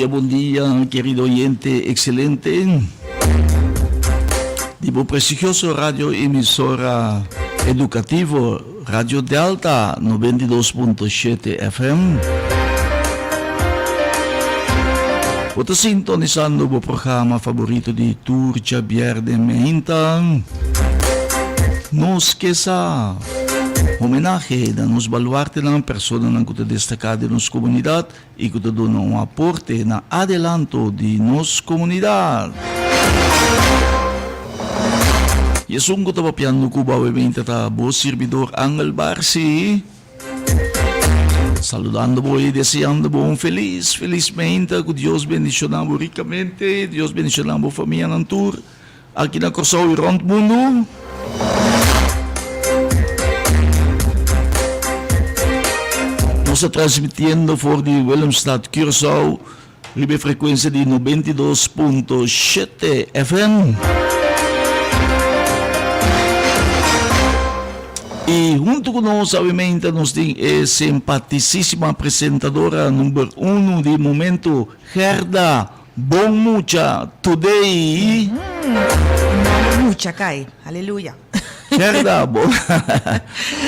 dia, bon dia, querido oyente excelente di bo prestigioso radio emisora educativo Radio Delta 92.7 FM. Bo ta sintonisando bo programa favorito di tur djabièrnè meinta. Nos ke sa homenahe na nos baluartenan, personanan ku ta destaká den nos komunidat i ku ta duna un aporte na adelanto di nos komunidat. I esun ku ta papiando ku bo awe meinta ta bo sirbidor Angel Barsi. Saludando bo y deseando bo un feliz, feliz meinta. Cu Dios bendiciona bo ricamente. Dios bendiciona bo famianan tur aki na Corsou y rond mundo. Nos ta transmitiendo for di Willemstad, Curaçao. Riba e frekuensia di 92.7 FM. I huntu ku nos awemente nos tin e simpatisísima presentadora number uno di momento, Gerda Bon Mucha Today. Nomber mucha kai. Aleluya. Gerda, bo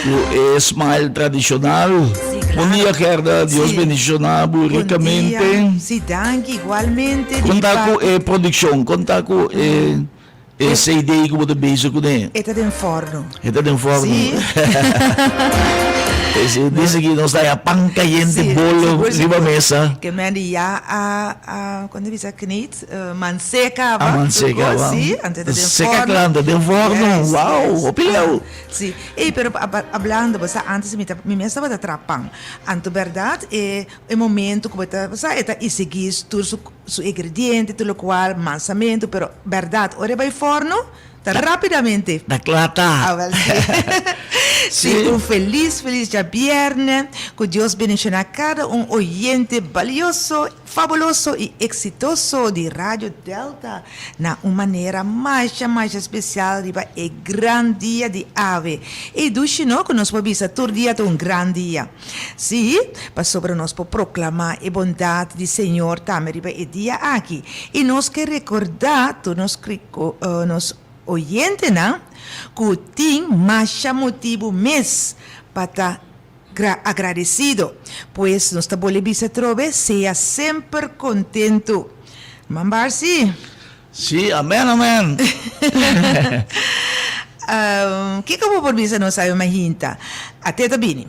ku e smile tradishonal. Sí, claro. Bon dia Gerda, Dios Sí. bendiciona bo Bon dia. ricamente. Sí, danki, igualmente. Di Kon ta ku parti. e produccion? Kon ta ku e e CD ku bo ta bezig kuné? E ta den forno. E ta den forno. Sí. Ese dice ki nos ta haya pan cayente, Sí, bolo sigur, riba sigur. mesa. Ke men ya a a kon ta bisa kniet? Manse kaba. Ah, manse kaba. Sí, antes ta den Seca forno. kla, ta den forno. Yes, Wow, yes. hopi leu. Ah, sí. Ey, pero hablando, bo sa, antes mi ta, mi mes tabata traha pan. Anto berdad, e, e momento ku bo ta, bo sa, e ta isigí tur su, su ingrediente, tur lokual, mansamento, pero berdad, ora e bai forno, Ta rapidamente. Ta kla ta. Awel si. Si, un felis felis djabierne. Ku Dios bendishoná kada un oyente balioso, fabuloso i eksitoso di Radio Delta na un manera masha masha spesial riba e gran dia di awe. I dushi no ku nos por bisa tur dia ta un gran dia. Sí, pasobra nos por proklamá e bondat di Señor tambe riba e dia aki. I nos ke rekordá tur nos nos oyentenan ku tin masha motibu mes pa ta agradesido. Pues nos ta bolbe bisa atrobe, sea semper kontentu. Ruman Barsi. Sí, amèn, amèn. Kiko bo por bisa nos awe mahinta? Ate ta bini.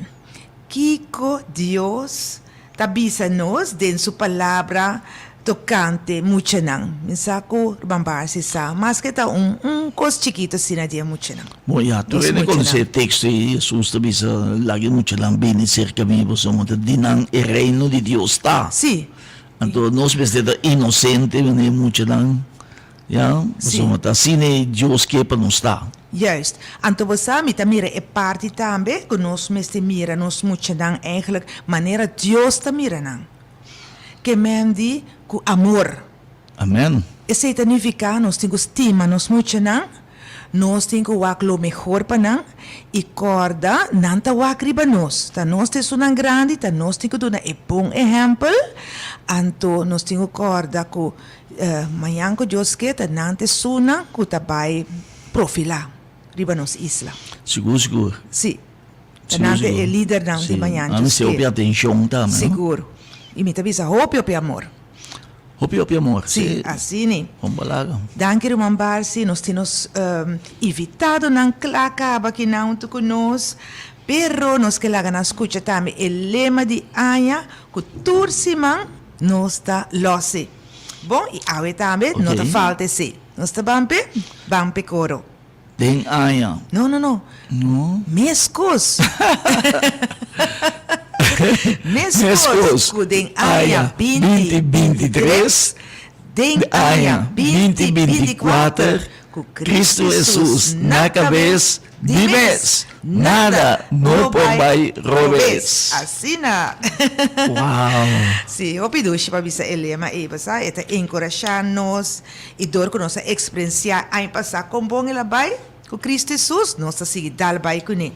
Kiko Dios ta bisa nos den su Palabra tokante muchanan? Mi sa ku Ruman Barsi sa, maske ta un un kos chikitu asina di e muchanan. Bon, ya, tur Nos hende konosé e muchanan. teksto ei. Hesus ta bisa, Laga e muchanan bini serka mi, pasobra ta di nan e reino di Dios ta. Sí. Anto nos mester ta inosente wanneer muchanan, ya, pasobra ta asina e Dios ke pa nos ta. Juist. Anto bo sa, mi ta mira e parti tambe ku nos mester mira nos muchanan eigenlijk manera Dios ta mira nan. Ke men di ku amor. Amen. Esei ta nifiká nos tin ku stima nos muchanan, Nos tin ku wak lo mehor pa nan i kòrda nan ta wak riba nos. Ta nos ta esunnan grandi, ta nos tin ku duna e bon ehèmpel. Anto nos tin ku kòrda ku mañan ku Dios ke ta nan ta esunnan ku ta bai profilá riba nos isla. Sigur, sigur. Sí. Ta nan ta e lidernan di mañan Dios ke. Nan mester hopi atenshon tambe, no? Sigur. I mi ta bisa hopi, hopi amor. Hopi hopi amor. Sí, asini. Bon balaga. Danki ruman Barsi, nos tin nos invitadonan kla kaba kinan huntu ku nos, pero nos ke laga nan skucha tambe e lema di aña ku tur siman nos ta lòs'e. Bon, i awe tambe no ta falta esei. Nos ta ban p'e? Ban p'e koro. Den aña. No, no, no. No. Meskos. Meskos ku den aña binti 23, den aña 2024, ku Kristu Hesus na kabes di mes, nada no por bai robes. Asina. Wow. Sí, hopi dushi pa bisa e lema ei, pasá e ta enkurashá nos. I dor ku nos a eksperensiá aña pasá kon bon el a bai. Ku Kristu Hesus nos ta sigui dal bai kuné.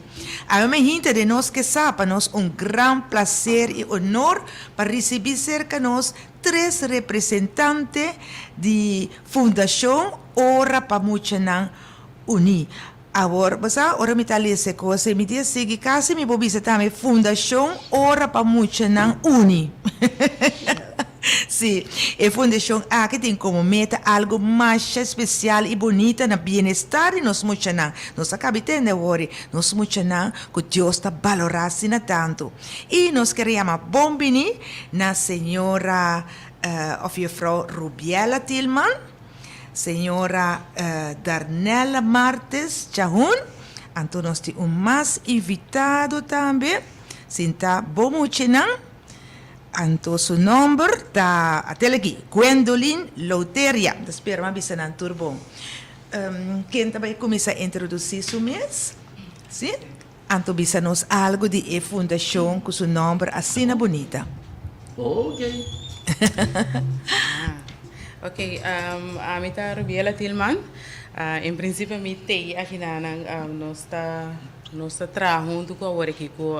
Awe mainta den nos ke sa pa nos un gran plaser i onor pa risibí serka nos tres representante di Fundashon Ora pa Muchanan Uní. Awor, bo sa, ora mi ta lesa e kos ei, mi tin a sigui kasi mi por bisa tambe Fundashon Ora pa Muchanan Uni. Sí, e fundashon aki tin komo meta algu masha spesial i bunita na bienestar di nos muchanan. Nos a kabi tende awor, nos muchanan ku Dios ta balorá asina tantu. I nos ker yama bon bini na señora òf yefrou Rubiela Tilman, señora Darnella Martes Chahun, anto nos tin un mas invitado tambe, sinta bo muchanan. Anto su nomber ta, atel aki, Gwendolyn Louteria. Ta spera mi a bisa nan tur bon. Ken ta bai kuminsá introdusí su mes? Sí? Anto bisa nos algu di e fundashon ku su nomber asina bunita. Oké. Oké, ami ta Rubiela Tilman. En prinsipio mi t'ei aki nan, nos ta. Nos ta traha huntu ku awor aki ku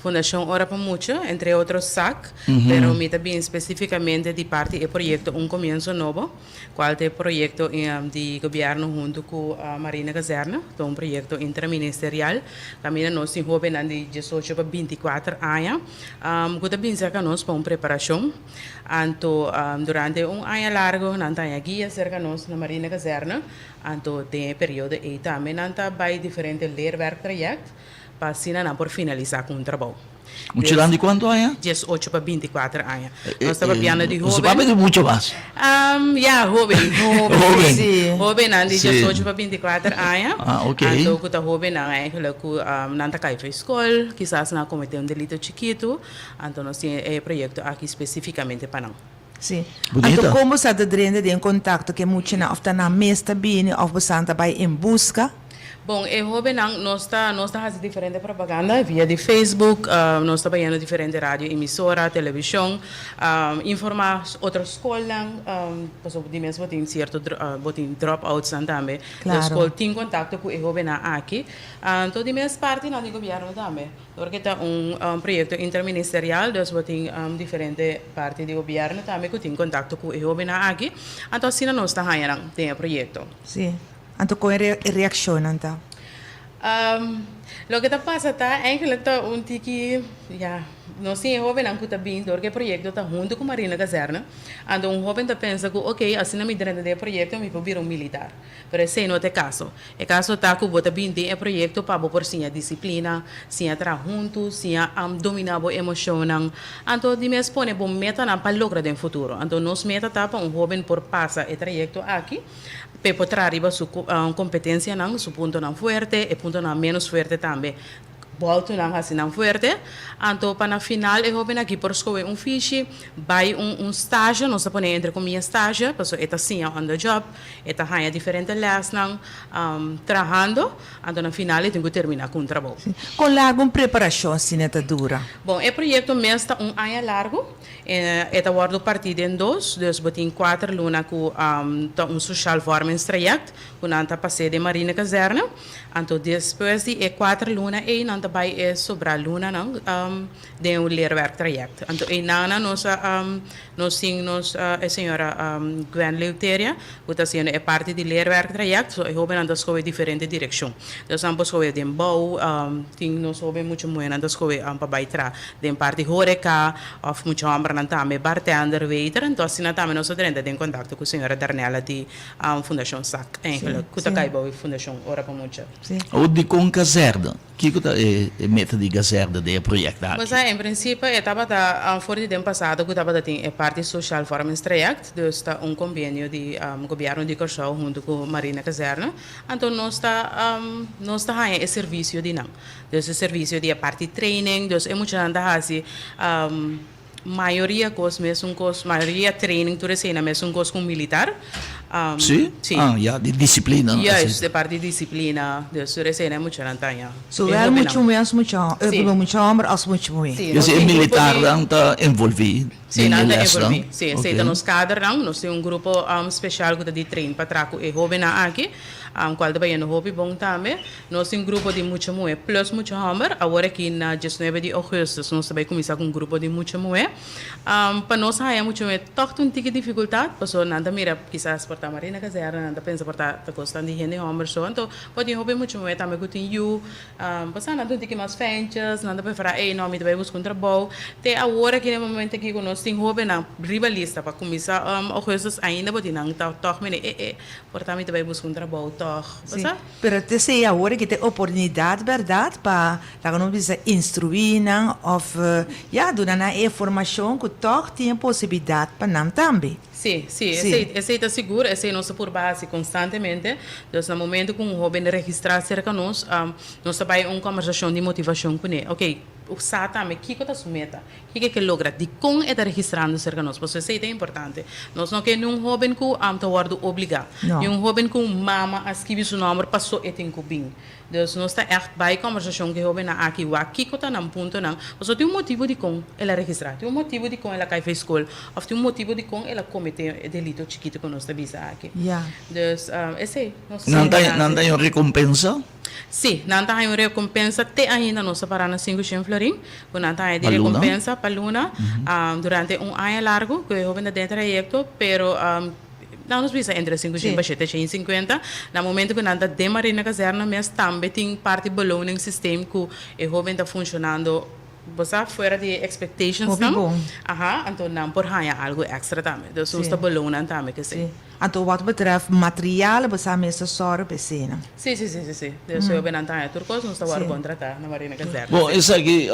Fundashon Ora pa Mucha, entre otro SAC, pero mi ta bin spesifikamente di parti e proyekto Un Komienso Nobo, kual ta e proyekto di gobièrnu huntu ku Marina Kazerne. Ta un proyekto interministerial kaminda nos tin hóbennan di diesocho pa binti kuater aña ku ta bin serka nos pa un preparashon. Anto durante un aña largu nan ta haña guia serka nos na Marina Kazerne. Anto den e periodo ei tambe nan ta bai diferente leerwerktraject pa asina nan por finalisá ku un trabou. Muchanan di kuantu aña? 18 pa 24 aña. Nos ta papiando di No se hóben. papia di mucha mas. Ya, hóben. Hóben. Sí. Hóbennan di Sí. 18 pa 24 aña. Ah, ok. Anto ku ta hóbennan eigenlijk ku nan ta kai for skol, kisas nan a kometé un delito chikitu, anto nos tin e proyekto aki spesífikamente pa nan. Sí. Bunita. Anto kon bo sa ta drenta den kontakto ku e muchanan òf ta nan mes ta bini òf bo san ta bai en buska? Bon, e hóbennan nos ta nos ta hasi diferente propaganda via di Facebook, nos ta bayendo diferente radio emisora, televishon, informá otro skolnan, pasobra di mes bo tin sierto bo tin dropoutsnan tambe. Klaro. De skol tin kontakto ku e hóbennan aki. Anto di mes partinan di gobièrnu tambe. Porque ta un proyecto interministerial, dus bo tin diferente parti di gobierno tambe cu tin contacto cu e hobennan aki. Anto asina nos ta haña nan den e proyecto. Sí. Anto con e reaccionnan ta? Loke ta pasa ta eigenlijk ta un tiki, ya, nos tin e hobennan cu ta bin dor cu e proyecto ta hunto cu Marina Kazerne. Anto un hoben ta pensa cu ok, asina mi drenta den e proyecto mi por bira un militar. Pero esei no ta e kaso. E kaso ta ku bo ta bin den e proyekto pa bo por siña disiplina, siña traha huntu, siña dominá bo emoshonnan. Anto di mes pone bo metanan pa logra den futuro. Anto nos meta ta pa un hóben por pasa e trayekto aki, p'e por traha riba su kompetensianan, su puntonan fuerte, e puntonan ménos fuerte tambe. Bòltu nan hasi nan fuerte, anto pa na final e hóben aki por skohe un fishi, bai un un stage, nos ta pone entre komia stage, pasobra e ta siña on the job, e ta haña diferente lèsnan trahando, anto na final e tin ku terminá ku un trabou. Kon largu un preparashon asina ta dura? Bon, e proyekto mes ta un aña largu, e ta wòrdu partí den dos, dus bo tin kuater luna ku ta un sociaal vormingstraject ku nan ta pas'é den Marinekazerne. Anto despues di e kuater luna ei nan ta bai e sobrá lunanan den un leerwerktraject. Anto einan nos a nos tin nos e señora Gwen Leuteria ku ta hasiendo e parti di leerwerktraject. So e hóbennan ta skohe diferente direkshon. Dus nan por skohe den bou, tin nos hóben mucha muhénan ta skohe pa bai traha den parti horeca òf mucha hòmbernan tambe bartender, waiter. Anto asina tambe nos ta drenta den kontakto ku señora Darnella di Fundashon SAC eigenlijk, ku ta kai bou e fundashon Ora pa Mucha. Awor dikon kazèrne? Kiko ta e meta di kazèrne den e proyekto aki? Bo sa, en prinsipio e tabata for di den pasado ku tabata tin e parti Sociaal Vormingstraject, dus ta un kombenio di gobièrnu di Kòrsou huntu ku Marina Kazèrne. Anto nos ta nos ta haña e servisio di nan. Dus e servisio di e parti training, dus e muchanan ta hasi. Mayoria kos mesun kos, mayoria training tur esei na mesun kos ku un militar. Sí? Sí. Ah, ya, di disiplina. Juist, de parti disiplina. Dus tur esei na e muchanan ta ya. Zowel mucha muhé as mucha hòmber, Sí. mucha hòmber as mucha muhé. Sí, Dus nos e tin grupo di. militarnan ta envolví Sí, den nan e ta lesnan? envolví. Sí, esei ta Oké. nos kadernan. Nos tin un grupo speshal ku ta di train pa traha ku e hóbennan aki, kual ta bayendo hopi bon tambe. Nos tin grupo di mucha muhé plus mucha hòmber. Awor aki na diesnuebe di ougùstus nos ta bai kuminsá ku un grupo di mucha muhé. Pa nos haña mucha muhé tòg ta un tiki difikultat, pasobra nan ta mira kisas por ta Marina Kazèrne, nan ta pensa por ta ta kosnan di hende hòmber so. Anto por tin hopi mucha muhé tambe ku tin yu. Pasobra nan ta un tiki mas fèntjes, nan ta preferá, ey no, mi ta bai buska un trabou. Te awor aki na e momento aki ku nos tin hóbennan riba lista pa kuminsá ougùstus ainda por tin nan ta tòg mira, e e, por ta mi ta bai buska un trabou tòg. Sí, pero te esei awor ki ta e oportunidat bèrdat pa laga nos bisa instruí nan òf ya duna nan e informashon ku tòg tin e posibilidat pa nan tambe. Sí, sí, esei esei ta sigur, esei nos ta purba hasi konstantemente. Dus na momento ku un hóben registrá serka nos, nos ta bai un kòmbersashon di motivashon kuné. Oke, sa tambe kiko ta su meta. Kiko e ke logra? Dikon e ta registrando serka nos? Pasobra esei ta importante. Nos no ke niun hóben ku ta wòrdu obligá. No. Niun hóben ku mama a skibi su nòmber paso e tin ku bin. Dus nos ta ègt bai kòmbersashon ku e hóbennan aki wak kiko ta nan puntonan. Pasobra tin un motibu dikon el a registrá, tin un motibu dikon el a kai for skol òf tin un motibu dikon el a kometé e delito chikitu ku nos ta bisa aki. Ya. Dus esei nos Nan ta ta nan ta hasi. un rekompensa? Sí, nan ta haña un rekompensa te ainda nos ta pará na sinku shen florin ku nan ta haña di Pa luna? rekompensa pa luna durante un aña largu ku e hóben ta den e trayekto, pero nan nos bisa entre sinku shen pa shete shen i sinkuenta. Na momento ku nan ta den Marina Kazèrne mes tambe tin parti beloningssysteem ku e hóben ta funshonando Bo sa fuera di e expectations Hopi nan. bon. Aha, anto nan por haña algo extra tambe. Dus nos Sí. ta beloon nan tambe ke sí. Sí. Anto wat betreft materialen bo sa mester sòru pa esei nan. Sí, sí, sí, sí, sí. Dus hopi nan ta haña tur kos, nos ta wòrdu Sí. bon tratá na Marina Kazerne. Bon, Sí. esaki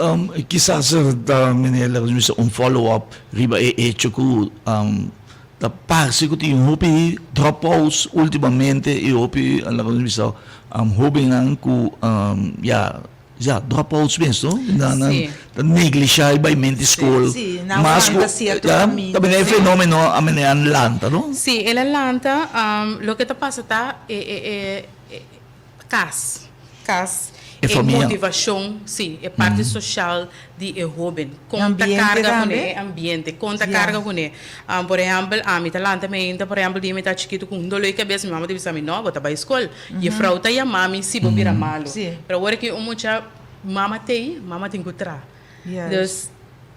kisas ta meneer laga nos bisa un follow up riba e hecho ku ta parse ku tin hopi dropouts ultimamente i hopi laga nos bisa hobennan ku ya Ya, dropouts mes, no? Nan nan Sí. ta neglisha e baimenti skol. Sí, nan Mas ku wanta sierto ya, kaminda. ta bini e fenomeno a mene a lanta, no? Sí, el a lanta. Loke ta pasa ta e e e e kas, kas, E e famia. motivashon, sí, e parti soshal di e hóben. Kon ta Ambiente karga kuné, tambe. e ambiente, kon ta Ya. karga kuné. Por ehèmpel, ami ta lanta meinta, por ehèmpel, dia mi ta chikitu ku un doló di kabes, mi mama ta bisa mi, no, bo ta bai skol. Jefrouw ta yama mi si bo bira malu. Sí. Pero awor ki un mucha mama t'ei, mama tin ku traha. Juist. Dus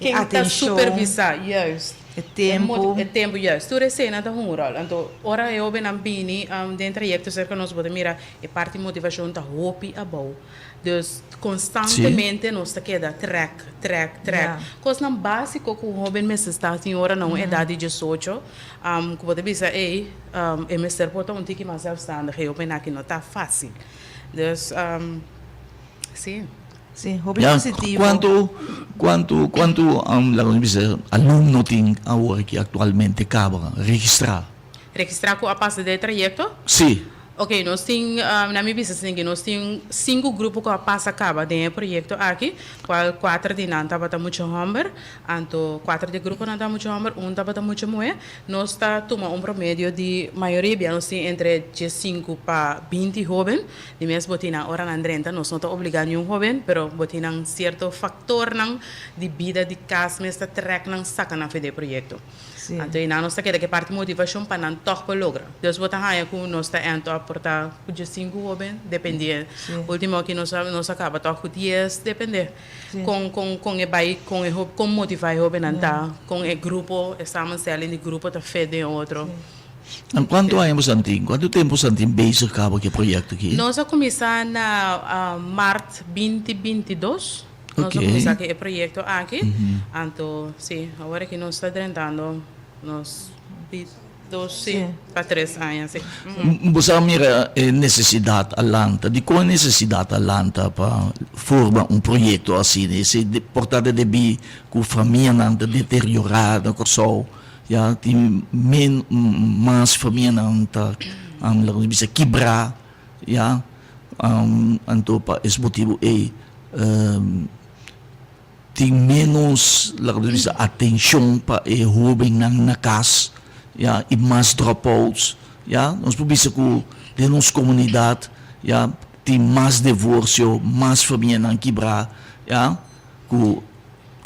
E ken ta atenshon. supervisá? Juist. E tempu. E tempu, juist. Tur eseinan ta hunga un ròl. Anto ora e hóbennan bini den trayekto serka nos bo ta mira e parti motivashon ta hopi abou. Dus konstantemente nos ta keda trèk, trèk, trèk. Kosnan básiko ku un hóben mester sta tin ora na un edat di diesocho ku bo ta bisa ey e mester por ta un tiki mas zelfstandig, e hóben aki no ta fásil. Dus si. Si, hopi Ya, positivo. kuantu, kuantu, kuantu laga nos bisa alumno tin awor aki aktualmente kaba registrá? Registrá ku a pasa den e trayekto? Si. Ok, nos tin, na mi bisa esaki, nos tin sinku grupo ku a pasa kaba den e proyekto aki, kual kuater di nan tabata mucha hòmber, anto kuater di e gruponan tabata mucha hòmber, un tabata mucha muhé. Nos ta tuma un promedio di mayoria bia nos tin entre diesinku pa binti hóben. Di mes bo tin nan ora nan drenta, nos no ta obligá niun hóben, pero bo tin nan sierto faktornan di bida di kas mes ta trèk nan saka nan for di e proyekto. Sí. Anto einan nos ta keda ku e parti motivashon pa nan tòg por logra. Dus bo ta haña ku nos ta end up por ta ku diesinku hóben, dependé. Sí. Último aki nos a nos a kaba tòg ku dies, dependé. Sí. Kon kon kon e bai kon e ho kon motivá e hóbennan ta, kon e grupo, e samenstelling di grupo ta fit den otro. Sí. En kuantu aña boso a tin? Kuantu tempu boso a tin bezig kaba ku e proyekto aki? Nos a kuminsá na mart binti 22. Nos a Ok. kuminsá ku e proyekto aki. Anto, sí, awor aki nos ta drentando nos di dos, sí, Sí. pa tres aña, sí. Bo sa mira e nesesidat a lanta. Dikon e nesesidat a lanta pa forma un proyekto asina? Esei por ta debí ku famianan ta deteriorá na Kòrsou, ya tin men mas famianan ta laga nos bisa kibrá, ya. Anto pa es motibu ei. Tin ménos, laga nos bisa, atenshon pa e hóbennan na kas, ya, i mas dropouts, ya. Nos por bisa ku den nos komunidat, ya, tin mas divorsio, mas famianan kibrá, ya, ku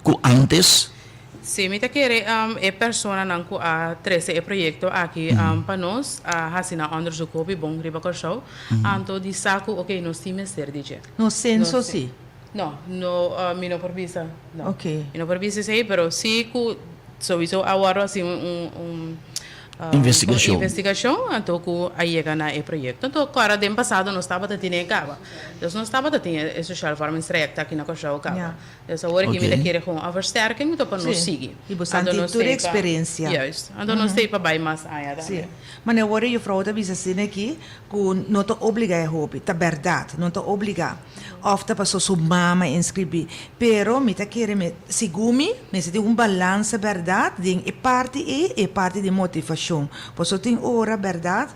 ku ántes. Sí, mi ta kere e personanan ku a trese e proyekto aki pa nos a hasi nan onderzoek hopi bon riba Kòrsou, anto di sa ku oke nos tin mester di dje. No senso sí. No, no, mi no por bisa, no. Ok. Mi no por bisa esei, pero sí ku souiso a wòrdu hasi un, un, Investigashon. investigashon, anto ku a yega na e proyekto. Anto kòrda den pasado nos tabata tene e kaba. Dus nos tabata tin e sociaal vormingstraject aki na Kòrsou kaba. Ja. Dus awor aki mi ta Ok. kere gewoon un versterking anto pa nos Sí. sigui. I bo Anto santi nos tur tei pa, eksperensia. juist, anto nos tei pa bai mas aña Sí. tambe. Mane awor e juffrouw ta bisa asina aki ku no ta obligá e hopi. Ta bèrdat, no ta obligá. Of ta paso su mama inscribí. Pero mi ta kere mi, segun mi, mester tin un balansa berdad den e parti ei, e parti di motivacion. Paso tin ora berdad,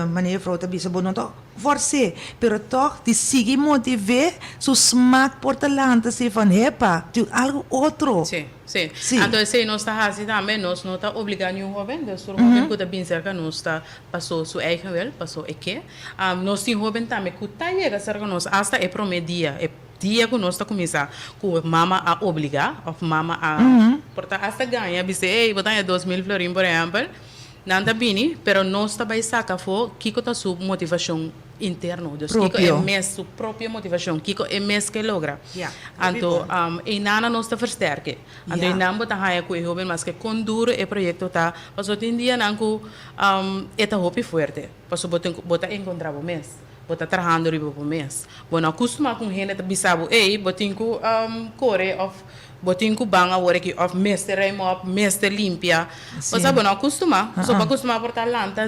manera juffrouw ta bisa, bo no ta fors'é, pero tog di sigui motiv'é, su smak por ta lanta si van, hepa, tin algo otro. Sí, sí. Sí. Anto esei nos ta hasi tambe, nos no ta obligá niun hoben, dus tur hoben ku ta bin serka nos ta paso su eigen wil, paso e ke. Nos tin hoben tambe ku ta yega serka nos asta e promé dia, e dia ku nos ta kuminsá ku mama a obligá òf mama a por ta asta gaña bis'é, ey bo ta haña 2000 florin por ehèmpel, nan ta bini, pero nos ta bai saka afó kiko ta su motivashon interno, dus kiko e mes, su propio motivashon, kiko e mes ke logra. Anto einan nos ta versterk'e. Anto einan bo ta haña ku e hoben maske kon duru e proyekto ta, pasobra tin dianan ku e ta hopi fuerte. Pasobra bo tin ku bo ta enkontrá bo mes. Bo ta trahando riba bo mes. Bo no a kustumá ku un hende ta bisa bo, ey, bo tin ku kore òf bo tin ku ban awor aki òf mester ruim òp, mester limpia. Pasobra bo no a kustumá. Pasobra bo a kustumá por ta lanta,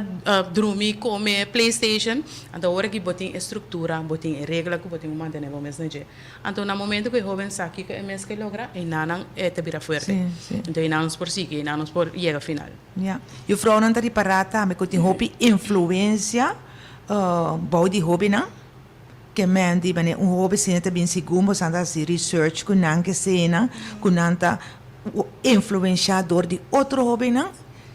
drumi, kome, playstation. Anto awor aki bo tin e struktura, bo tin e regla ku bo tin ku mantené bo mes na dje. Anto na momento ku e hóben sa kiko e mes ke logra, einan e ta bira fuerte. Anto einan nos por sigui, einan nos por yega final. Ya. Jufrounan ta ripará tambe ku tin hopi influensia bou di hóbennan. Ke men di manera un hóben asina ta bin segun boso a hasi research ku nan ke eseinan ku nan ta influenshá dor di otro hóbennan.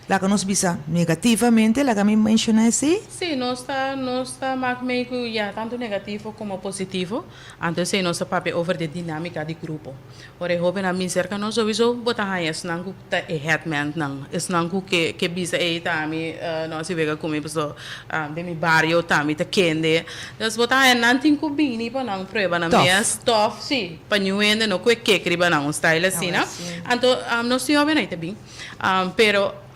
Laga nos bisa negativamente, laga mi menshoná esei. Sí, nos ta nos ta mak mei ku ya tantu negativo komo positivo. Anto esei nos ta papia over di dinámika di grupo. Ora e hóbennan bin serka nos, souiso bo ta haña esnan ku ta e headmannan, esnan ku ke ke bisa ey ta ami no hasi wega ku mi pasobra den mi bario ta mi ta kende. Dus bo ta haña nan tin ku bini pa nan prueba nan mes tòf, si, pa niun hende no kue kek riba nan, un style asina. Anto nos tin hóbennan ei ta bin, pero.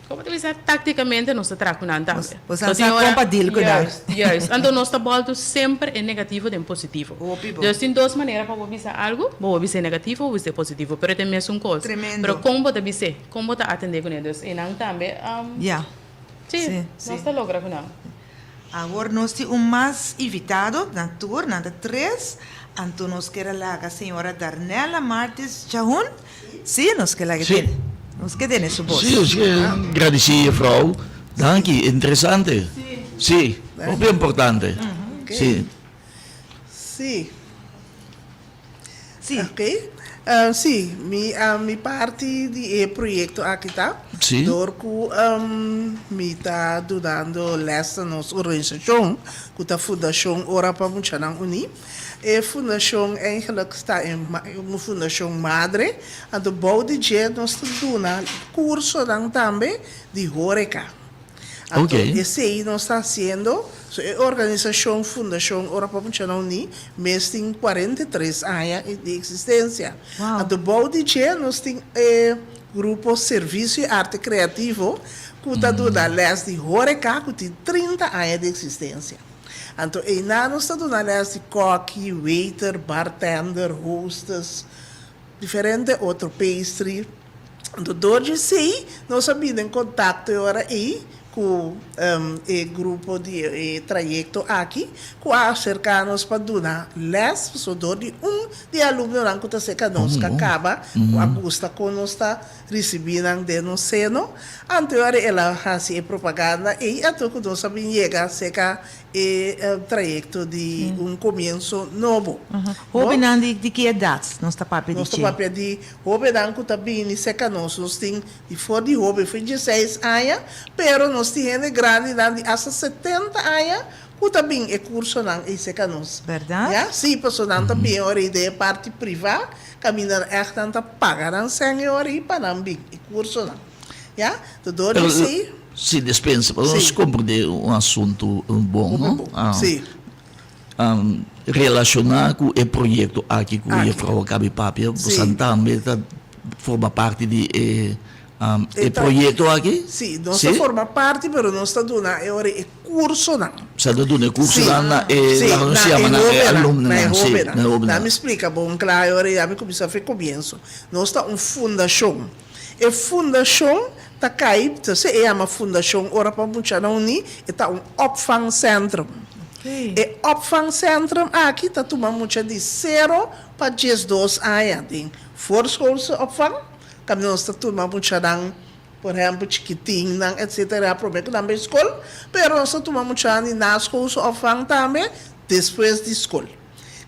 Como ta bisa, tacticamente nos ta traha cu nan tambe. Bo sa sa con pa deal cu nan. Juist, juist. Anto nos ta bolto semper e negativo den positivo. Hopi bo. Dus tin dos manera pa bo bisa algo, bo por bisa e negativo o bo bisa e positivo, pero ta e mesun cos. Tremendo. Pero con bo ta bis'é, con bo ta atende cu ne. Dus einan tambe, Ya. si, nos ta logra cu nan. Awor nos tin un mas invitado, nan tur, nan ta tres, anto nos kier a laga señora Darnella Martis Chahun, si, nos ke laga tene, nos ke tene su bos. Si, nos ke gradisí juffrouw, danki, interesante, si, hopi importante, si. Si. Sí. Ok. Sí, mi mi parti di e proyecto aki ta Sí. door cu mi ta dunando les na nos organisacion cu ta Fundacion Ora pa Muchanan Uní. E fundacion eigenlijk ta un fundacion madre, anto bou di dje nos ta duna cursonan tambe di horeca. Anto esei nos ta hasiendo, so e organisashon Fundashon Ora Pa Muchanan Uní mes tin 43 aña di eksistensia. Anto bou di dje nos tin e grupo Servisio i Arte Kreativo ku ta duna lès di horeca ku tin 30 aña di eksistensia. Anto einan nos ta duna lès di kòki, waiter, bartender, hostess, diferente otro pastry. Anto dor dje esei nos a bini den kontakto e ora ei. ku e grupo di e trayekto aki ku a aserká nos pa duna lès pasobra dor di un di e alumnonan ku ta serka nos ku a kaba ku a gusta kon nos ta risibí nan den nos seno. Anto ora el a hasi e propaganda ei anto ku nos a bin yega serka e trayekto di un komienso nobo. Hóbennan di ki edat nos ta papia di Nos ta dje? papia di hóbennan ku ta bini serka nos. Nos tin di for di hóben for dieseis aña, pero nos tin hende grandinan di asta setenta aña ku ta bin e kursonan ei serka nos. Bèrdat? Ya, sí, pasobra nan ta bin ora ei den e parti privá, kaminda ègt nan ta paga nan sèn e ora ei pa nan bin e kursonan. Ya, ta dor di esei. Sí, despensa, pa nos komprendé un asuntu bon, no? Sí. Relashoná ku e proyekto aki ku jefrou a kabi papia, bosan tambe ta forma parti di e e proyekto aki? Sí, nos ta forma parti, pero nos ta duna e ora e kursonan. Sa ta duna e kursonan na e, laga nos yama nan e alumnonan, sí, na e hóbennan. Dami splika bon kla e ora ei, dami kuminsá for e komienso. Nos ta un fundashon. E fundashon ta kai, se e yama Fundashon Ora pa Muchanan Uní, e ta un opvangcentrum. E opvangcentrum aki ta tuma mucha di sero pa diesdos aña den voorschoolse opvang, kaminda nos ta tuma muchanan, por ehempel, chikitinnan, etcetera, prome ku nan bai skol, pero nos ta tuma muchanan di naschoolse opvang tambe despues di skol.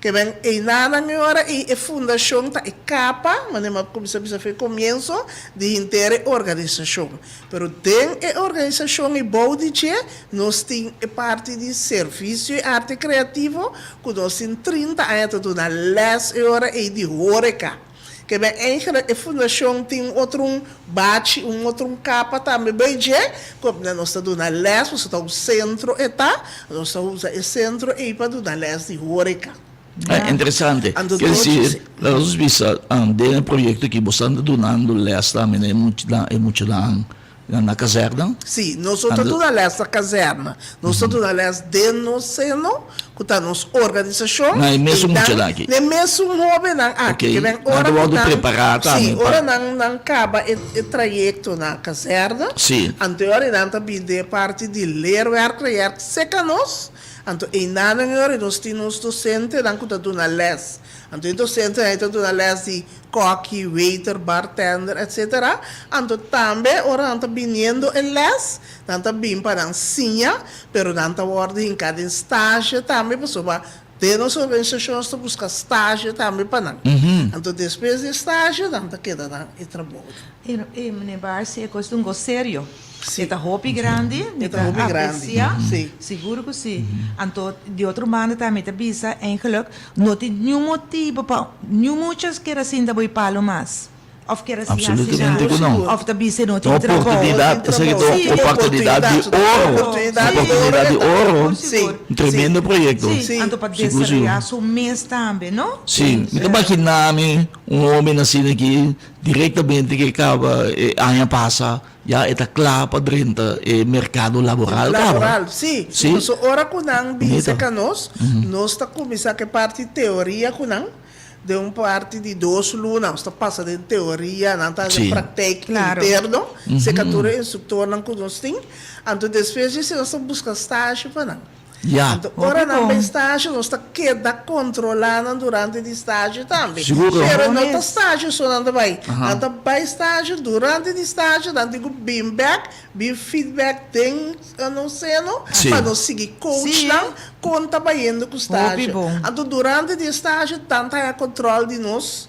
Ke men einanan e ora ei e fundashon ta e kapa, manera mi a kuminsá bisa for e komienso, di henter e organisashon. Pero den e organisashon i bou di dje nos tin e parti di servisio i arte kreativo ku nos tin 30 aña ta duna lès e ora ei di hóreka. Ke men eigenlijk e fundashon tin un otro un bachi, un otro un kapa tambe bei dje, ku nos ta duna lès, pasobra ta un sentro e ta, nos ta usa e sentro ei pa duna lès di hóreka. Ah, interesante. Anto Ker dor disi, laga nos bisa, den e proyekto aki bo sta dunando lès tambe na e muchanan, e muchanan Na kazèrna? Sí, nos no ta duna lès na kazèrna. Nos ta duna lès den nos seno, ku ta nos organisashon. Na e mesun muchanan aki? Na e mesun hóbennan aki. Oké, nan ta wòrdu prepará tambe Sí, ora nan nan kaba e e trayekto na kazèrna, Sí. anto e ora nan ta bin den e parti di leerwerktraject serka nos. Anto einan e ora nos tin nos dosentenan ku ta duna lès. Anto e dosentenan ei ta duna lès di Kòki, waiter, bartender, etc. Anto tambe ora nan ta biniendo e lès, nan ta bin pa nan siña, pero nan ta wòrdu hinká den stage tambe pasobra den nos organisashon nos ta buska stage tambe pa nan. Anto despues di e stage nan ta keda nan e trabou. E meneer Barsi e kos ta un kos serio. Sí. E ta hopi grandi, mi E ta ta hopi grandi, aprecia, sí. sigur cu sí. Anto di otro banda tambe mi ta bisa eigenlijk no tin niun motibo pa niun mucha keda sinta bo e palo mas of keda sin haci Absolutamente nada cu no. of ta bisa no Ta tin un trabou. oportunidad, esaki ta Sí. un oportunidad di oro. Oportunidad di oro. Oportunidad di oro. Sigur, sigur. Un tremendo proyecto. Sí, Sí. anto pa Sigur, sigur. desaroya su mes tambe, no? Sí, mi ta imagina mi un hoben asina aki directamente ke caba e aña pasa Ya e ta kla pa drenta e merkado laboral kaba. Laboral, sí. Sí. Paso ora ku nan bin Bonito. serka nos, nos ta kuminsá ku e parti teoria ku nan, den un parti di dos luna nos ta pasa den teoria, nan ta hasi Sí. praktijk Klaro. interno serka tur e instruktornan ku nos tin. Anto despues di esei nos ta buska stage pa nan. Ya. Anto ora Hopi nan bon. bay stage nos ta keda controla nan durante di stage tambe. Seguro. Pero no ta Bon mes. stage so nan ta bay. Aha. Nan ta bay stage, durante di stage nan tin cu bin bek, bin feedback den nos seno Sí. pa nos sigui coach Sí. nan con ta bayendo cu Hopi stage. bon. Anto durante di e stage tan ta haya control di nos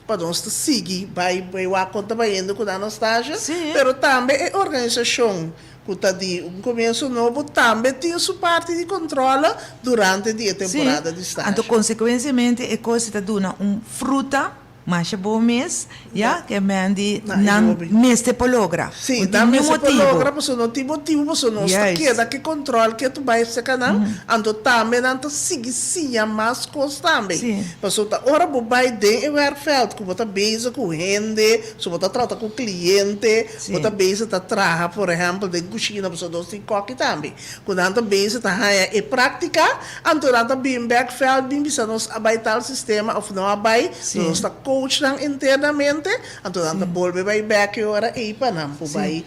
pa nos ta sigui bay bay wak con ta bayendo cu nan na stage. Sí. Pero tambe e organisacion Ku ta di un komienso nobo tambe tin su parti di kontrole durante di e temporada di Sí, stage. anto konsekuensiamente e kos ta duna un fruta masha bon mes, ya, ke men di Na e nan hobi. mester por logra. Sí, No tin nan niun mester por motibu. logra pasobra no tin motibu pasobra nos ta Juist. keda ke kontrol ke tu bai seka nan, anto tambe nan ta sigui siña mas kos tambe. Sí. Pasobra ta ora bo bai den e werkveld ku bo ta bezig ku hende, so bo ta trata ku kliente, Sí. Bo ta bezig ta traha, por ehèmpel, den kushina, pasobra nos tin kòki tambe, ku nan ta bezig ta haña e práktika, anto nan ta bin bèk vèlt bin bisa nos a bai tal sistema òf no a bai, Sí. nos ta coach nan internamente, anto nan ta Sí. bolbe bai bèk e ora ei pa nan por Sí. bai.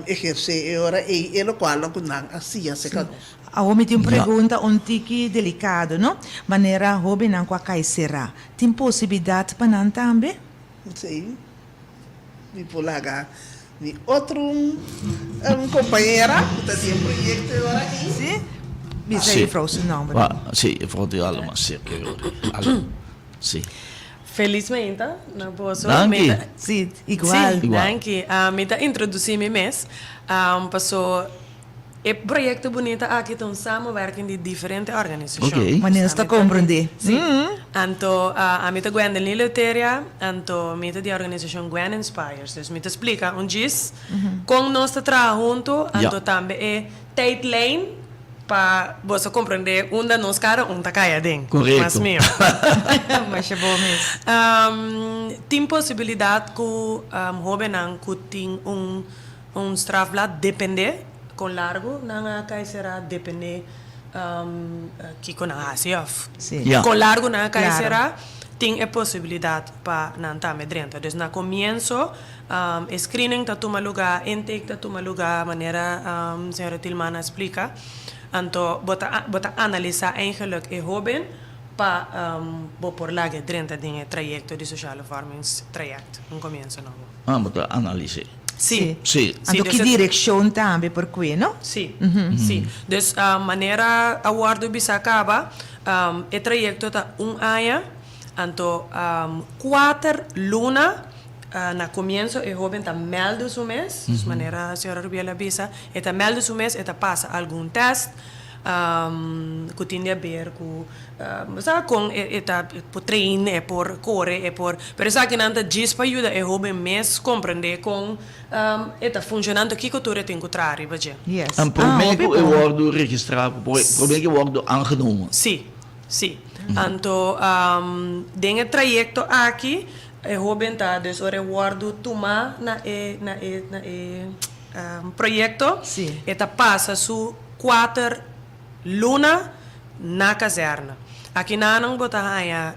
Ehersé e ora ei e lokualnan ku nan a siña serka nos. Awor mi tin un pregunta un tiki delikado, no? Manera hóbennan ku a kai será, tin posibilidat pa nan tambe? Sí, mi por laga mi otro kompañera ku ta den e proyekto e ora ei. Sí, bisa e juffrouw su nòmber. Sí, juffrouw tin algu mas serka e ora ei. Sí. Felis mainta na boso. Danki. Sí, igual. Sí, danki. Mi ta introducí mi mes, paso e proyecto bunita aki ta un samenwerking di diferente organisacion. Oké. Manera nos ta comprende. Sí. Anto ami ta Gwendelyn Leuteria, anto mi ta di organisacion Gwen Inspires. Dus mi ta splica un djis con nos ta traha hunto, anto tambe e tijdlijn Pa boso comprende unda nos cada un ta cay aden. Correcto. Mas mio. Masha bo mes. Tin posibilidad cu hobennan cu tin un un strafblad depende con largo nan a cay cera depende kico nan a haci of Sí. con largo nan a cay Claro. cera tin e posibilidad pa nan tambe drenta. Dus na comienzo E screening ta tuma luga, intake ta tuma luga manera señora Tilman a splica. Anto bo ta bo ta analisa eigenlijk e hoben pa bo por laga e drenta den e trayecto di sociale vormingstraject, un comienzo nobo. Ah, bo ta analis'é. Si. Si. Anto ki direccion tambe por cue, no? Si, si. Dus manera a wordo bisa caba, e trayecto ta un aña, anto cuater luna Na komienso e hóben ta mèldu su mes, dus manera señora Rubiel a bisa, e ta mèldu su mes, e ta pasa algun tèst ku tin di aber ku bo sa kon e ta por train, e por kore, e por, pero esakinan ta djis pa yuda e hóben mes komprendé kon e ta funshonando, kiko tur e tin ku traha riba dje. En promé ku e wòrdu registrá, promé ku e wòrdu aangenomen. Sí, sí. Anto den e trayekto aki E hoben ta dus ora e wordu tuma na e na e na e proyecto e ta pasa su kuater luna na kazerne. Aki nanan bo ta haña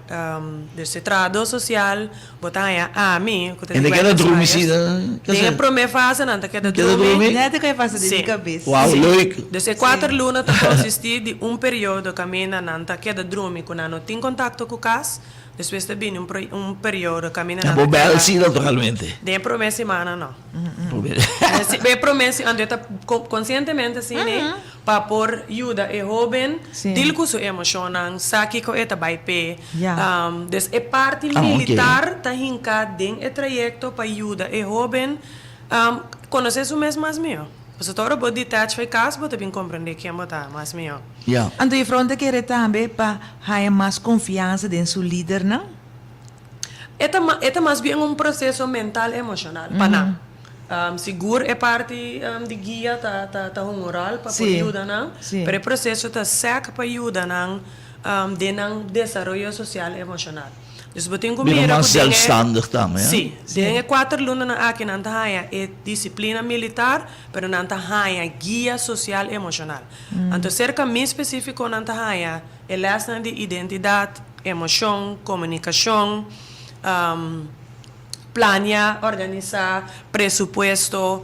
dus e trahador social, bo ta haña ami ku ta En di ta keda Buenos drumi Aires. si na Den e kazerne? prome fase nan ta keda Keda drumi. drumi? Net ku e pasa den mi Si. kabes. Wauw, leuk. Dus e kuater luna ta konsisti di un periodo kaminda nan ta keda drumi ku nan no tin kontakto ku kas. Despues ta bini un un periodo kaminda nan Bo ta bel keda. si naturalmente. Den e promé simana no. Promé. E promé si anto e ta konsientemente asina ei pa por yuda e hóben deal ku su emoshonnan, sa kiko e ta bai p'e. Dus e parti militar ta hinká den e trayekto pa yuda e hóben konosé su mes mas mihó. Pasobra ta ora bo detach for e kas bo ta bin komprendé ken bo ta mas mihó. Ya. Anto e front ta kere tambe pa haña mas konfiansa den su lidernan? E ta e ta mas bien un proseso mental emoshonal pa nan. Sigur e parti di guia ta ta ta hunga un ròl pa por yuda nan, pero e proseso ta sèk pa yuda nan den nan desaroyo sosial emoshonal. Dus bo tin ku Bira mira mas ku den e zelfstandig tambe, hè? Sí, den e kuater lunanan aki nan ta haña e disiplina militar, pero nan ta haña guia sosial emoshonal. Anto serka mi spesífiko nan ta haña e lèsnan di identidat, emoshon, komunikashon, plania, organisá, presupuesto,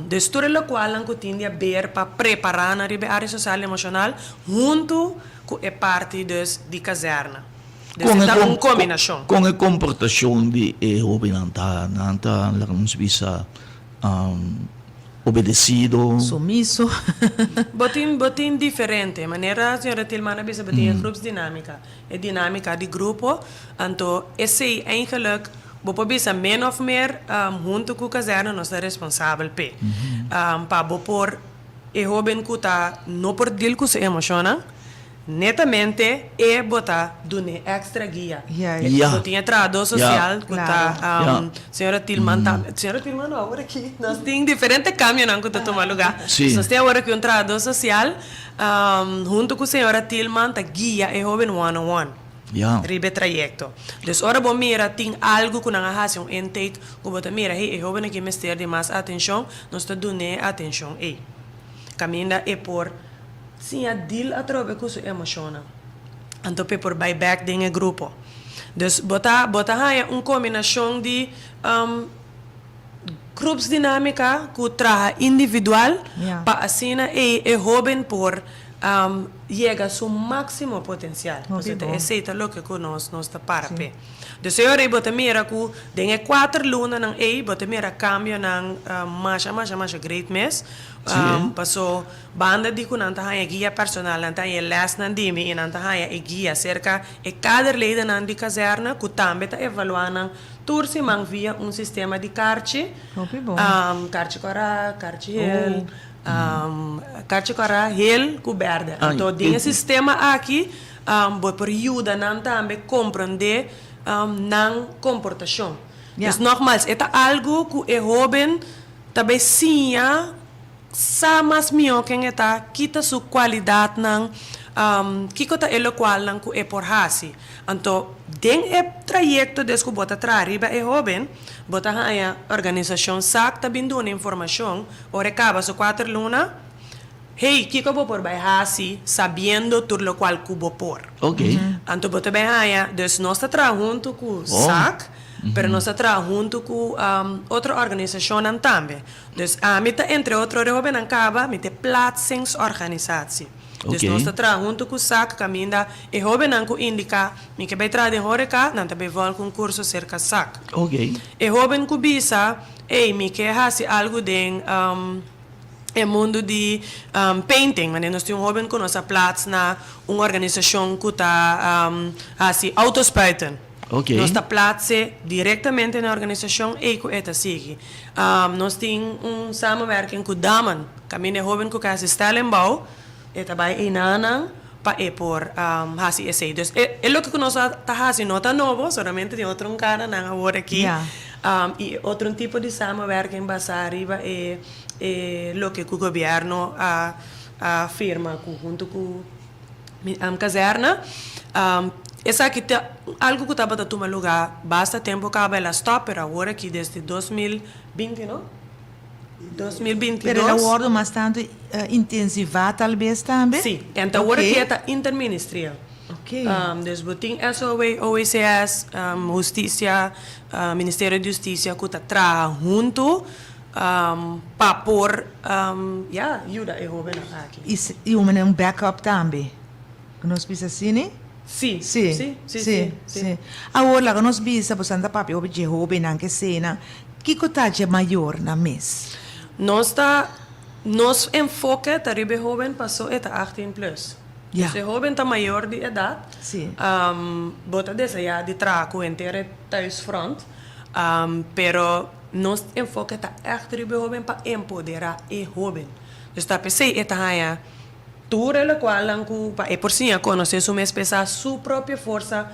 dus tur e lokualnan ku tin di aber pa prepará nan riba e área sosial emoshonal huntu ku e parti dus di kazèrna. Dus e ta un kombinashon. Kon e komportashon di e hóbennan ta? Nan ta, laga nos bisa, obedecido. Sumiso. Bo tin bo tin diferente manera señora Tilman a bisa bo tin e groepsdinamica, e dinamica di grupo, anto esey eigenlijk bo por bisa min of meer hunto cu kazerne nos ta responsabel p'e. Pa bo por e hoben cu ta no por deal cu su emocionnan, Netamente e bo ta dun'é extra guia. Ja. Bo tin e trahadó sosial ku ta Ja. señora Tilman tambe. Señora Tilman no awor aki. Nos tin diferente kambionan ku ta tuma lugá. Sí. Nos tin awor aki un trahadó sosial huntu ku señora Tilman ta guia e hóben one on one Ja. riba e trayekto. Dus ora bo mira tin algu ku nan a hasi un intake ku bo ta mira hey e hóben aki mester di mas atenshon, nos ta dun'é e atenshon ei. Kaminda e por. Siña deal atrobe ku su emoshonnan. Anto p'e por bai bèk den e grupo. Dus bo ta bo ta haña un kombinashon di. Groepsdynamica ku traha individual pa asina ei e hoben por yega su máksimo potensial. Pasobra ta esei ta loke ku nos nos ta para p'e. Dus e ora ei bo ta mira ku den e kuater lunanan ei bo ta mira kambionan masha masha masha great mes. Paso banda di ku nan ta haña guia personal nan ta haña e lèsnan di mi i nan ta haña e guia serka e kaderledennan di kazèrne ku tambe ta evaluá nan Tur siman via un sistema di karchi, karchi kòrá, karchi hel, karchi kòrá, hel ku bèrdè. Anto den e sistema aki bo por yuda nan tambe komprondé nan komportashon. Dus nògmals e ta algu ku e hóben ta bai siña. Sa mas mihó ken e ta, ki ta su kualidatnan, kiko ta e lokualnan ku e por hasi. Anto, den e trayekto des ku bo ta traha riba e hóben, bo ta haña organisashon sak ta bin duna informashon ora e kaba su kuater luna, Hey, kiko bo por bai hasi sabiendo tur lokual ku bo por? Anto bo ta bai haña, dus nos ta traha huntu ku sak, pero nos ta traha huntu ku otro organisashonnan tambe. Dus ami ta entre otro ora e hobennan kaba, mi ta e plaatsingsorganisatie. Dus nos ta traha huntu ku sak kaminda e hobennan ku indiká mi ke bai traha den horeka, nan ta bai vòlg un kurso serka sak. E hoben ku bisa, ey mi ke hasi algu den e mundu di painting, wanneer nos tin un hoben ku nos a plaats na un organisashon ku ta hasi autospuiten. Nos ta plaatse directamente na e organisacion ey cu e ta sigui. Nos tin un samenwerking cu Damen, caminda e hoben cu ke haci stellingbouw, e ta bay eynanan pa e por haci esey. Dus e loke cu nos ta haci no ta nobo, solamente tin otro caranan awor aki y e otro tipo di samenwerking basa riba e loke cu gobierno a firma cu hunto cu. Kazèrna. Esaki ta algu ku tabata tuma lugá basta tempu kaba el a stòp, pero awor aki desde 2020 no? 2022. Pero el a wòrdu mas tantu intensivá talbes tambe? Sí, en awor aki e ta interministerial. Dus bo tin SOW, OECS, Hustisia, Ministerio di Hustisia ku ta traha huntu. Pa por ya yuda e hobennan aki. I un manera un backup tambe. Ku nos bisa asina? Sí, sí, sí, sí, sí. Awor laga nos bisa boso ta papia hopi dje hobennan ke eseinan. Kiko ta dje mayornan mes? Nos ta, nos enfoke ta riba e hoben paso e ta 18 plus. Ya. Dus e hoben ta mayor di edat. Sí. Bo ta desea di traha ku henter e thuisfront, pero. Nos enfoke ta ègt riba e hóben pa empoderá e hóben. Dus ta p'esei e ta haña tur e lokualnan ku pa e por siña konosé su mes, p'e sa su propio forsa,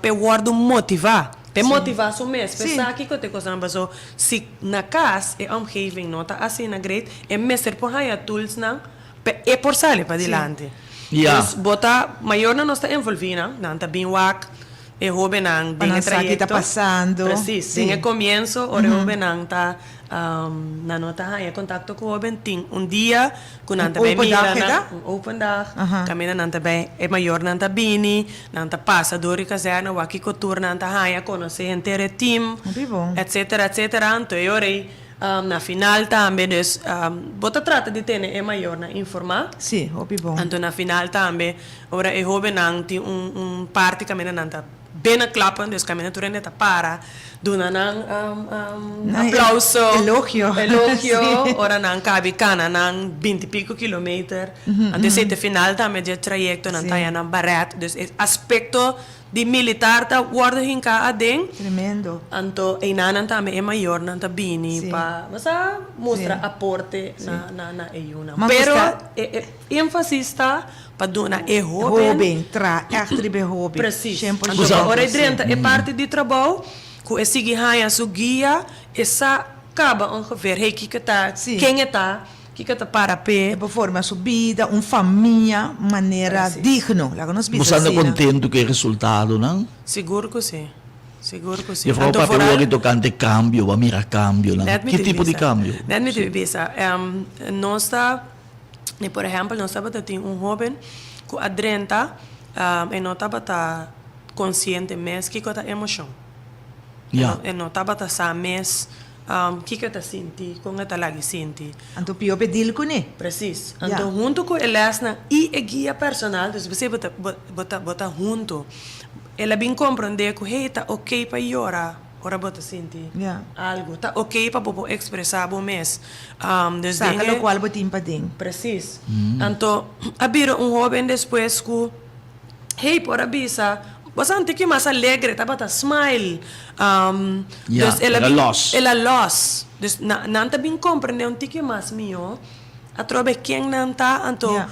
p'e wòrdu motivá, p'e motivá su mes, p'e sa kiko ta e kosnan. Paso si na kas e omgeving no ta asina great, e mester por haña toolsnan p'e e por sali padilanti. Dus bo ta, mayornan nos ta envolví nan, nan ta bin wak. E hobennan Pa den nan e sa ki ta trayekto. pasando. Precies. Sí. Den e komienso ora e hobennan ta nan no ta haña kontakto ku hoben tin un dia ku nan Un ta bai open mira dag e nan ta? un open dag Aha. kaminda nan ta bai e mayornan ta bini nan ta pasa dor di kazèrne wak kiko tur nan ta haña konosé henter e tim Hopi bon. etsetera etsetera anto e ora ei na final tambe dus bo ta trata di tene e mayornan informá. Sí, hopi bon. Anto na final tambe Ora e hobennan tin un un parti kaminda nan ta bena klappen, dus kaminda tur hende ta para, duna nan aplauso, Elogio. elogio, ora nan kabi kana nan binti piko kilometer. Anto esei ta e final tambe dje trayekto, nan ta haña nan baret, dus e aspekto di militar ta wòrdu hinká aden. Tremendo. Anto einanan tambe e mayornan ta bini Sí. pa bo sa mustra Sí. aporte Sí. na na na e yunan. Ma Pero gusta- e e énfasis ta pa duna e hóben. Hóben, traha ègt riba e hóben. Precies. Shen por Anto shento, ora e sí. drenta e parti di trabou ku e sigui haña su guia, e sa kaba ongeveer, hey, kiko ta, Sí. ken e ta, kiko ta para p'e. E por forma su bida, un famia, manera Precies. digno. Laga nos Bo bisa sa anda asina. kontentu ku e resultadonan? Sigur ku sí. Sigur ku sí. Juffrouw Anto papia vooral. wòrdu tokante kambio, bo a mira kambionan. Net mi Ki tin tipo di bisa. kambio? Net mi tin bisa. Nos ta. I por ehèmpel nos tabata tin un hóben ku a drenta e no tabata konsiente mes kiko ta emoshon. Ya. E no tabata sa mes. Kiko e ta sinti, kon e ta lag'i sinti. Anto pio p'e deal kuné. Presis. Anto huntu ku e lèsnan i e guia personal, dus bo ta bo ta bo ta huntu. El a bin komprondé ku hey ta oké pa yora ora bo ta sinti algu. Ta oké pa bo por ekspresá bo mes. Dus den Saka e. lokual bo tin paden. Presis. Anto a bira un hóben despues ku. Hey por a bisa, bo santi ki mas alegre, tabata smile. Um, Ja, dus el a el a bin, los. el a los. Dus na, nan ta bin comprende un tiki mas mihó atrobe ken nan ta, anto Ja.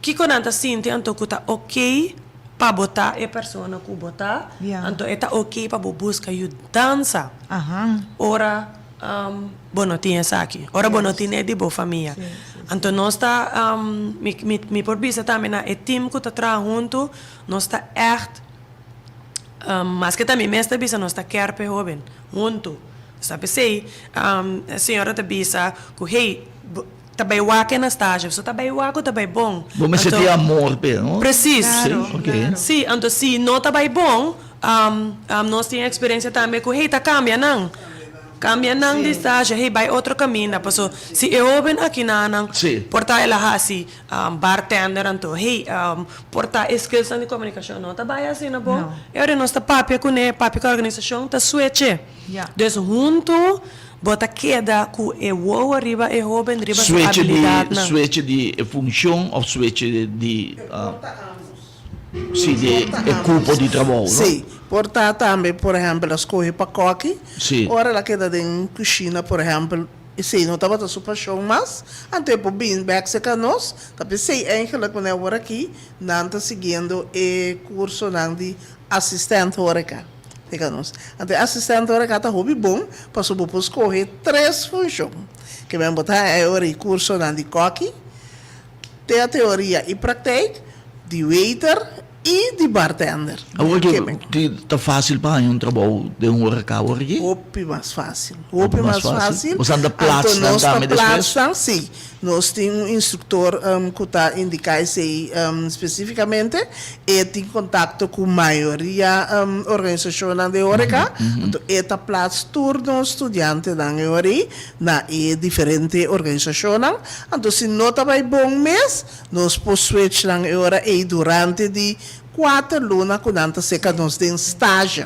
kiko nan ta sinti, anto ku ta oké pa bo ta e persona ku bo ta, Ja. anto e ta oké pa bo buska yudansa Aha. ora um, bo no tin esaki, ora bo no tin e di bo famia. Anto nos ta, mi, mi, mi por bisa tambe na e team ku ta traha huntu, nos ta ègt, maske ta mi mes ta bisa nos ta kèr p'e hóben, huntu. Nos ta p'esei, e señora ta bisa ku hey, bo ta bai wak e na stage, so ta bai wak ku ta bai bon. Bo mester Anto, tin amor p'e, no? Presis. Sí, oké. Sí, anto si no ta bai bon, nos tin eksperensia tambe ku hey ta kambia nan. Cambia nan di stage, hey bay otro caminda, paso si e hoben aki na nan por ta el a haci bartender anto hey por ta e skillsnan di comunicacion no ta bay asina bon, e ora nos ta papia cune, papia cu organisacion ta switche. Dus hunto bo ta keda cu e wowo riba e hoben riba su habilidadnan. Switche di e funcion of switche di. Sí, di e cupo di trabou, no? Sí, por ta tambe, por ehempel, a scoge pa koki. Sí. Ora el a keda den cushina, por ehempel, esey no tabata su pasion mas, anto e por bin bek cerca nos. Ta p'esey eigenlijk wanneer awor aki nan ta siguiendo e cursonan di asistent horeca cerca nos. Anto e asistent horeca ta hopi bon, pasobra bo por scoge tres funcion. Ke men bo ta haña e ora e cursonan di koki, Te a teoria i praktijk di waiter i di bartender. Awor ki ta fácil pa haña un trabou den un horeca awor aki? Hopi mas fácil. Hopi mas fácil. Boso anda plaats nan tambe despues? Anto nos ta plaats nan, sí. Nos tin un instruktor ku ta indiká esei spesífikamente. E tin kontakto ku mayoria organisashonnan den horeca. Anto e ta plaats tur nos studiantenan e ora ei na e diferente organisashonnan. Anto si no ta bai bon mes, nos por switch nan e ora ei durante di kuater luna ku nan ta seka nos den stage.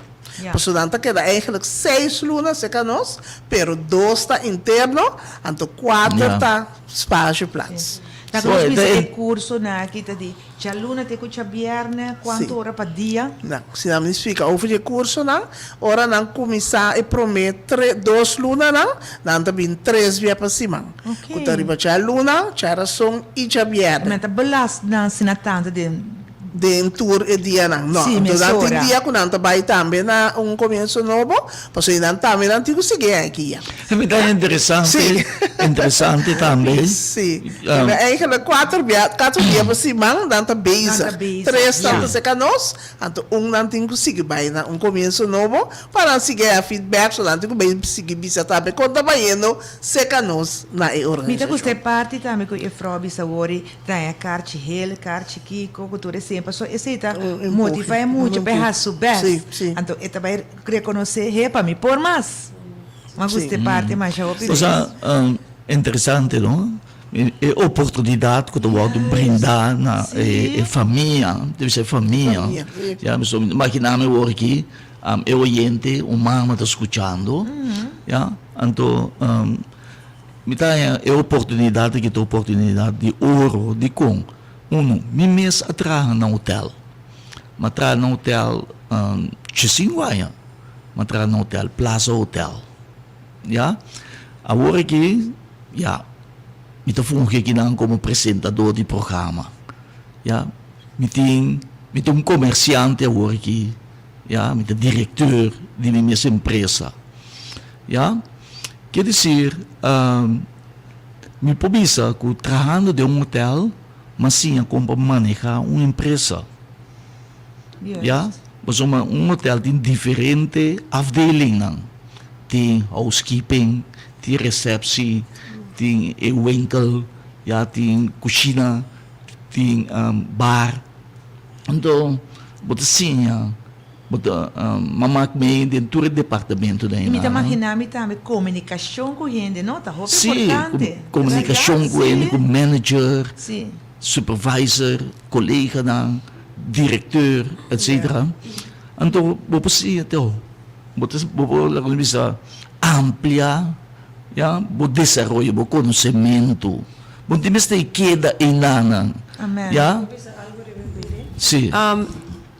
Pasobra nan ta keda eigenlijk seis luna seka nos, pero dos ta interno, anto kuater ta stageplaats. Ta ku nos bisa e kursonan aki ta di Djaluna te ku djabièrnè, kuantu ora pa dia? Nan, si nan mi splika over di e kursonan, ora nan kuminsá e promé tre, dos lunanan, nan ta bin tres bia pa siman. Ku ta riba djaluna, djarason i djabièrnè. Men ta belast nan asina tantu den. Den tur e dianan. No, Sí, anto nan tin mesora. dia ku nan ta bai tambe na un komienso nobo, pasobra nan tambe nan tin ku sigui aki ya. Mi ta interesante, Sí. interesante tambe. Sí. Um, eigenlijk kuater bia, kuater dia pa siman nan ta bezig. Nan ta bezig, Tres nan ja. ta serka nos, anto un nan tin ku sigui bai na un komienso nobo pa nan sigui haya feedback, so nan tin ku bai sigui bisa tambe kon ta bayendo serka nos na e Mi ta organisashon. gusta e parti tambe ku juffrouw a bisa wor di traña karchi hel, karchi kiko, ku tur esei, pasobra esei ta Un empuhe, motiva e un mucha pa e empuhe. hasi su best. Sí, sí. Anto e ta bai rekonosé, he, pa mi por mas. Mi a gusta e parti masha hopi. Osea, interesante no? E oportunidad cu ta wordo brinda na e famia, debe ser famia. Ya, mi imagina mi awor aki, e oyente, un mama ta scuchando, ya, anto mi ta haña e oportunidad aki ta oportunidad di oro, dicon? Uno, mi mes a traha na hotel, mi a traha na hotel diescinco aña. M'a traha na hotel, Plaza Hotel. Ya. Awor aki, ya, mi ta fungi akinan komo presentador di programa. Ya. Mi tin, mi ta un komersiante awor aki, ya, mi ta direkteur di mi mes empresa. Ya. Ke desir, mi por bisa ku trahando den un hotel, m'a siña kon pa maneha un empresa. Ya, pasobra un hotel tin diferente afdelingnan. Tin housekeeping, tin receptie, tin e winkel, ya, tin kushina, tin bar. Anto bo ta siña. Bo ta mamak mee den tur e departamentonan I mi ta einan. magina mi tambe komunikashon ku hende, no? Ta hopi Sí, importante. komunikashon ku hende, ku manager, Sí. supervisor, koleganan, direkteur, etcetera. Anto bo por siña te bo ta bo por laga nos bisa amplia ya bo desaroyo, bo konosementu. Bo no tin mester keda einanan, Amen. ya. Sí.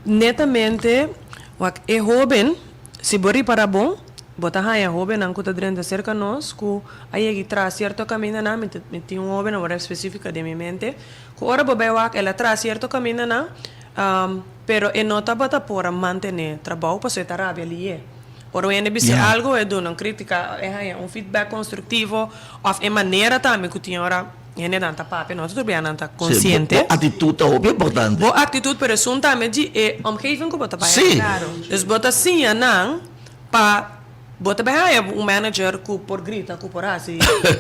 Netamente, wak e hóben, si bo ripará bon, bo ta haña hóbennan ku ta drenta serka nos ku a yega i traha sierto kamindanan, mi ta mi tin un hóben awor espesífiko den mi mente, ku ora bo bai wak el a traha sierto kamindanan, pero e no tabata por a mantené trabou pasobra e ta rabia lié. Ora un hende bis'é algu, e duna un krítika, e haña un feedback konstruktivo òf e manera tambe ku tin ora. Hendenan ta papia, no ta tur bia nan ta konsiente. Bo aktitut ta hopi importante. Bo aktitut, pero esun tambe di e omgeving ku bo ta bai. Sí. Dus bo ta siña nan pa bo ta bai haña un manager ku por grita, ku por hasi,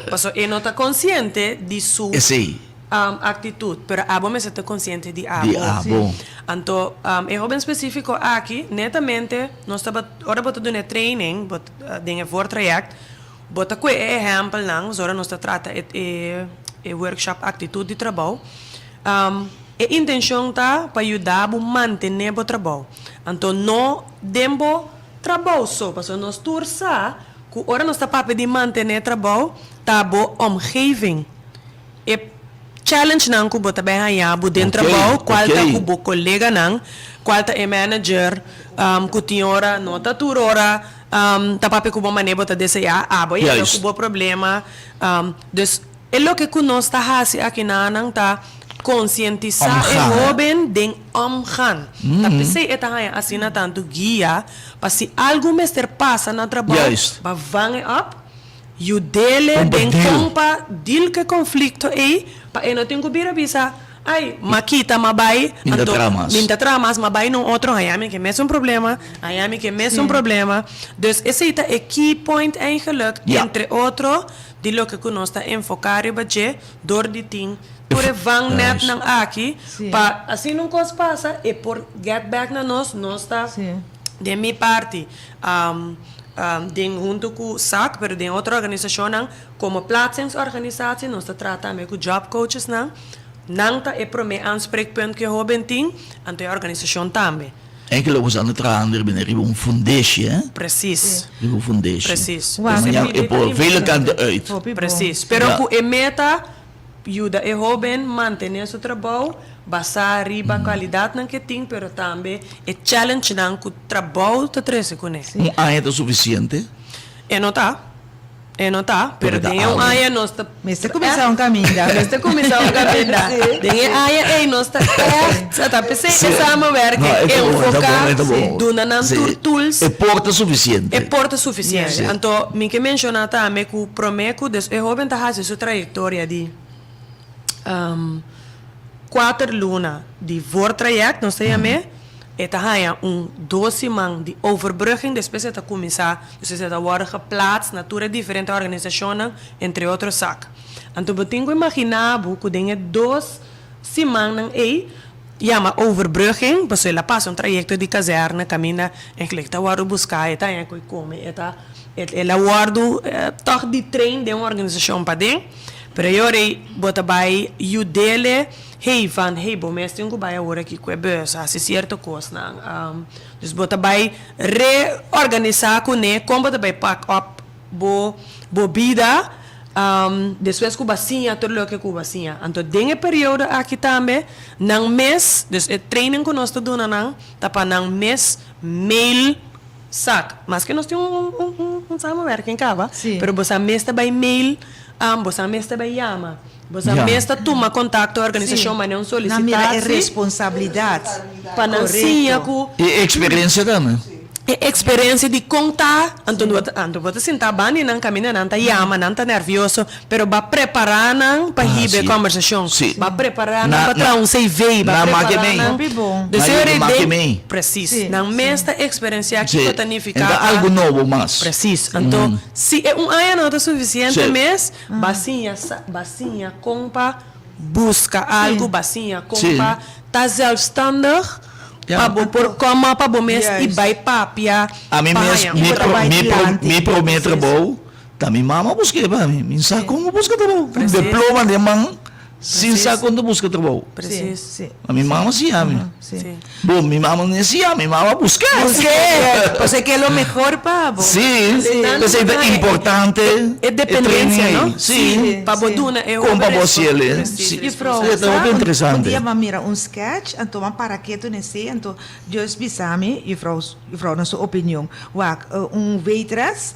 pasobra e no ta konsiente di su Esei. aktitut, pero abo mester ta konsiente di abo. Di abo. Anto e hoben spesífiko aki, netamente nos tabata, ora bo ta duna e training, bo den e voortraject, Bo ta kue e ehèmpelnan ora nos ta trata e e workshop Aktitut di Trabou. E intenshon ta pa yuda bo mantené bo trabou. Anto no den bo trabou so, pasobra nos tur sa ku ora nos ta papia di mantené trabou ta bo omgeving. E challengenan ku bo ta bai haña bo den trabou, kual ta ku bo koleganan, kual ta e manager ku tin ora no ta tur ora ta papia ku bo manera bo ta deseá, abo yega ku bo problema. Dus e loke ku nos ta hasi akinanan ta konsientisá e hóben den omgaan. Ta p'esei e ta haña asina tantu guia pa si algu mester pasa na trabou, ba vang e op. Yud'ele den kon pa deal ku e konflikto ei, pa e no tin ku bira bisa, Ai, m'a kita, m'a bai, anto mi n'ta traha mas, m'a bai na un otro, haña mi ku e mesun problema, haña mi ku e mesun problema. Dus esei ta e key point eigenlijk, entre otro, di loke ku nos ta enfoká riba dje dor di tin tur e vangnetnan aki, pa asina un kos pasa e por get back na nos, nos ta den mi parti. Den hunto ku sak, pero den otro organisashonnan, komo plaatsingsorganisatie nos ta traha tambe ku job coachesnan. Nan ta e promé aanspreekpunt ku e hóben tin, anto e organisashon tambe. Enkele nos anda trahando riba riba un fundeshi, eh? Precies. Riba un fundeshi. Precies. Wauw. Mañana e por vele kanten uit. Precies. Pero ku e meta Yuda e hóben mantené su trabou basá riba kualidatnan ku e tin pero tambe e challengenan ku trabou ta trese kuné. Un aña ta sufisiente? E no ta. E no ta, pero den e un aña nos ta. Mester kuminsá un kaminda. Mester kuminsá un kaminda. Den e aña ei nos ta ègt ta p'esei e samenwerking enfoká, duna nan tur tools. E por ta sufisiente. E por ta sufisiente. Anto mi ke menshoná tambe ku promé ku des e hóben ta hasi su trayektoria di kuater luna di voortraject nos ta yam'é, e ta haña un dos siman di overbrugging, despues e ta kuminsá, dus e ta wòrdu geplaats na tur e diferente organisashonnan, entre otro sak. Anto bo tin ku imaginá bo ku den e dos simannan ei, Yama overbrugging, pasobra el a pasa un trayecto di kazerne kaminda eigenlijk ta wòrdu buská, e ta haña ku e kome, e ta el a wòrdu tòg di train den un organisashon paden, pero e ora ei bo ta bai yud'ele, hey van hey bo mes tin ku bai awor aki ku e bus, hasi sierto kosnan, dus bo ta bai reorganisá kuné kon bo ta bai pak op bo bo bida despues ku bo a siña tur loke ku bo a siña. Anto den e periodo aki tambe nan mes, dus e training ku nos ta duna nan ta pa nan mes mail sak. Maske nos tin un un un samenwerking kaba, pero bo sa mes ta bai mail, bo sa mes ta bai yama, bo sa mes ta tuma kontakto organisashon manera un Nan mira e solisitatie responsabilidat. pa nan siña ku. E eksperensia tambe. E eksperensia di kon ta, anto bo ta, anto bo ta sinta banda di nan kaminda nan ta yama, nan ta nervioso, pero bo a prepará nan pa hiba e kòmbersashon, bo a prepará nan pa traha un CV, bo a prepará nan. De señor e den, presis, nan mes ta eksperensiá kiko ta nifiká pa. Algu nobo mas. Presis, anto si e un aña no ta sufisiente mes, bo a siña sa, bo a siña kon pa buska algu, bo a siña kon pa ta zelfstandig. Pa bo por come up pa bo mes y bay papia Ami pa mes haña mi un pro mi pro dilanti. mi prome trabou ta mi mama busk'é pa mi. Mi sa kon buska trabou. Ku Precies. diploma den man sin sa Precies. kon ta buska trabou. Precies. Si. Ma mi mama siña mi. Si. Si. Bon mi mama no siña mi mama busk'é. Busk'é. Pasobra ke lo mehor pa bo. Si. Si. P'esei ta importante E e training dependencia, ei. no? Si. Pa bo Si. duna e Kon pa hopi bo hasiel e. Precies, Si. Juffrouw, E ta hopi sa, un interesante. dia mi a mira un sketch, anto mi a para ketu n'esei, anto Dios bisa mi, juffrouw, juffrouw na su opinion, wak, un waitress,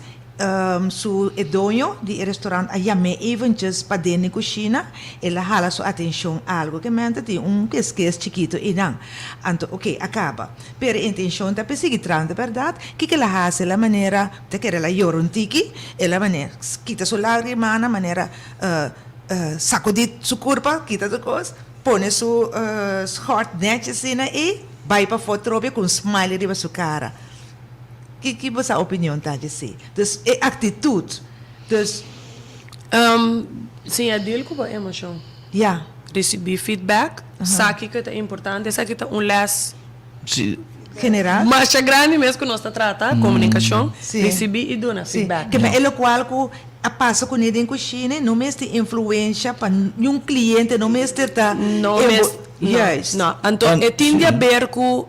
su e doño di e restaurant a yam'é eventjes paden den kushina, el a hala su atencion algo ke men ta tin un keskes chikito einan. Anto, oké, a kaba. Pero e intencion ta p'e sigui tranta, bèrdat? Kiko el a hasi? El a manera, ta kere el a yora un tiki, el a manera kita su lagrimanan, manera sakudí su kurpa, kita su kos. Pone su schort netjes asina y bay pafó trobe cu un smiley riba su cara. Ki ki bo sa opinion ta dje si? Dus e actitud. Dus. Siña deal cu bo emocion. Ya. Ricibi feedback. Sa kico ta importante. Esaki ta un les. Si. General. Masha grandi mes cu nos ta trata, comunicacion. Si. Ricibi y duna feedback. Si. Keme e locual cu a pasa cune den cushina no mester influencia pa niun cliente, no mester ta. No mes, no, Juist. no. Anto e tin di haber cu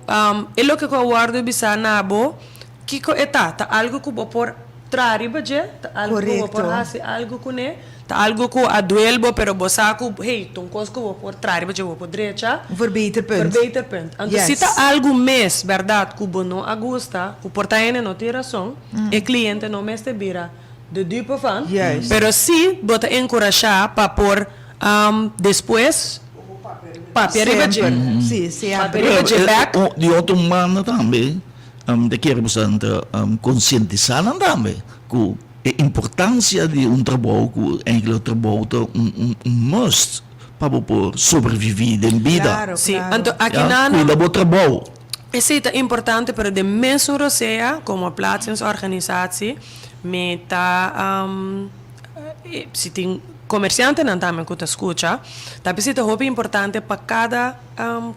e loke cu a wordo bisa na bo, kico e ta? Ta algo cu bo por traha riba dje? Ta algo cu bo por Correcto. haci algo cune? Ta algo cu a duel bo pero bo sa cu hey, ta un cos cu bo por traha riba dje, bo por drecha. Un verbeterpunt. Verbeterpunt. Anto si Yes. ta algo mes berdad cu bo no a gusta, cu por ta hende no tin razon, e cliente no mester bira de dupe van. Juist. Pero si bo ta encurasha pa por despues papia riba dje. Semper. Si, si. Papia riba dje bek. Di otro banda tambe ta kere bo sa ta concientisa nan tambe cu e importancia di un trabou cu eigenlijk trabou ta un must pa bo por sobrevivi den bida. Claro, Si, claro. anto aki Ya, nan cuida bo trabou. Esei ta importante, pero den mesun rosea, como plaatsingsorganisatie, mi ta, si tin comerciantenan tambe cu ta scucha, ta bisa ta hopi importante pa cada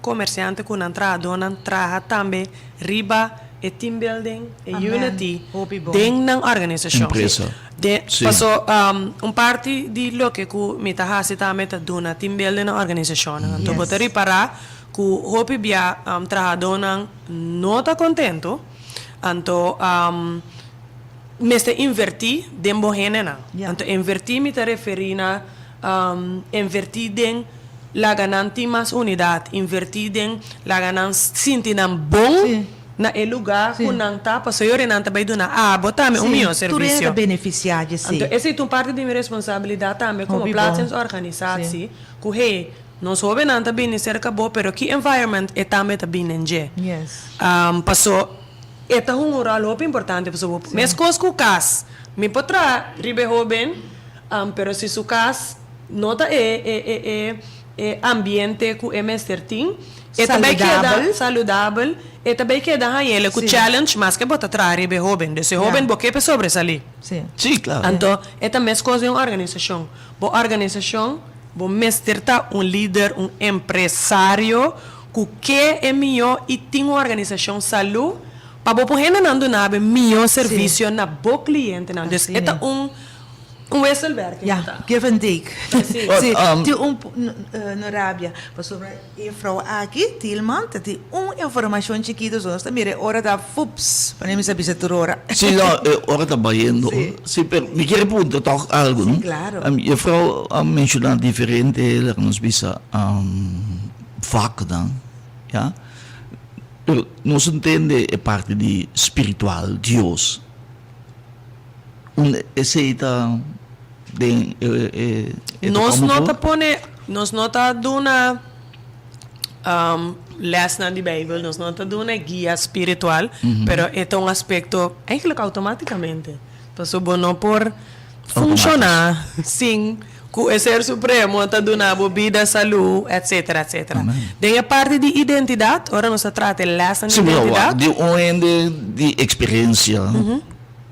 comerciante cu nan trahadornan traha tambe riba e team building, e Amen. unity Hopi bon. den nan organisacion. Empresa. De, Sí. paso un parti di loke cu mi ta haci tambe ta duna team building na organisacionnan. Anto bo ta Yes. ripara cu hopi bia trahadornan no ta contento, anto mester inverti den bo hendenan. Ja. Anto inverti mi ta referi na inverti den laga nan tin mas unidad, inverti den laga nan sinti nan bon Sí. na e lugar Sí. cu nan ta, pasobra yori nan ta bay duna abo tambe un Sí, miho Tur hende servicio. ta beneficia dje sí. Anto esey ta un parti di mi responsabilidad tambe como Hopi bon. plaatsingsorganisatie, cu hey, Nos hobennan ta bini serka bo, pero ki environment e tambe ta bini den dje? Yes. Paso e ta hunga un ròl hopi importante paso bo meskos ku kas mi por traha riba e hoben, pero si su kas no ta e e e e e ambiente ku e mester tin, e ta bai keda Saludabel. saludabel, e ta bai keda hañ'el ku Sí. challenge maske bo ta traha riba e hoben. Dus e hoben Ja. bo ke pa e sobresalí. Sí. Sí, klaro. Anto e ta meskos den un organisashon. Bo organisashon Bo mester ta un lider, un empresario ku ke e mihó i tin un organisashon salú pa bo por hendenan duna bo e mihó servisio na bo klientenan. Dus e ta un un wisselwerking Ya, ku ta. give and take. Precies. Sí, tin un no rabia, pasobra e frou aki, Tilman, ta tin un informashon chikito, so nos ta mira e ora ta fups, pasobra mi sa bisa tur ora. Sí, no, e ora ta bayendo. Sí. Sí, pero mi kier puntra tòg algu, no? Sí, claro. Juffrouw a menshoná diferente, laga nos bisa, vaknan, ya. Pero nos ntende e parti di spiritual, Dios. Unda esei ta den e e e ta Nos komo no for? ta pone, nos no ta duna lesnan di Bijbel, nos no ta duna guia spiritual, pero e ta un aspecto eigenlijk automaticamente. Pasobra bo no por funciona sin cu e Ser Supremo ta duna bo bida, salud, etcetera, etcetera. Den e parti di identidad, ora nos ta trata e lesnan di Sí, pero identidad. wak, di un hende di experiencia,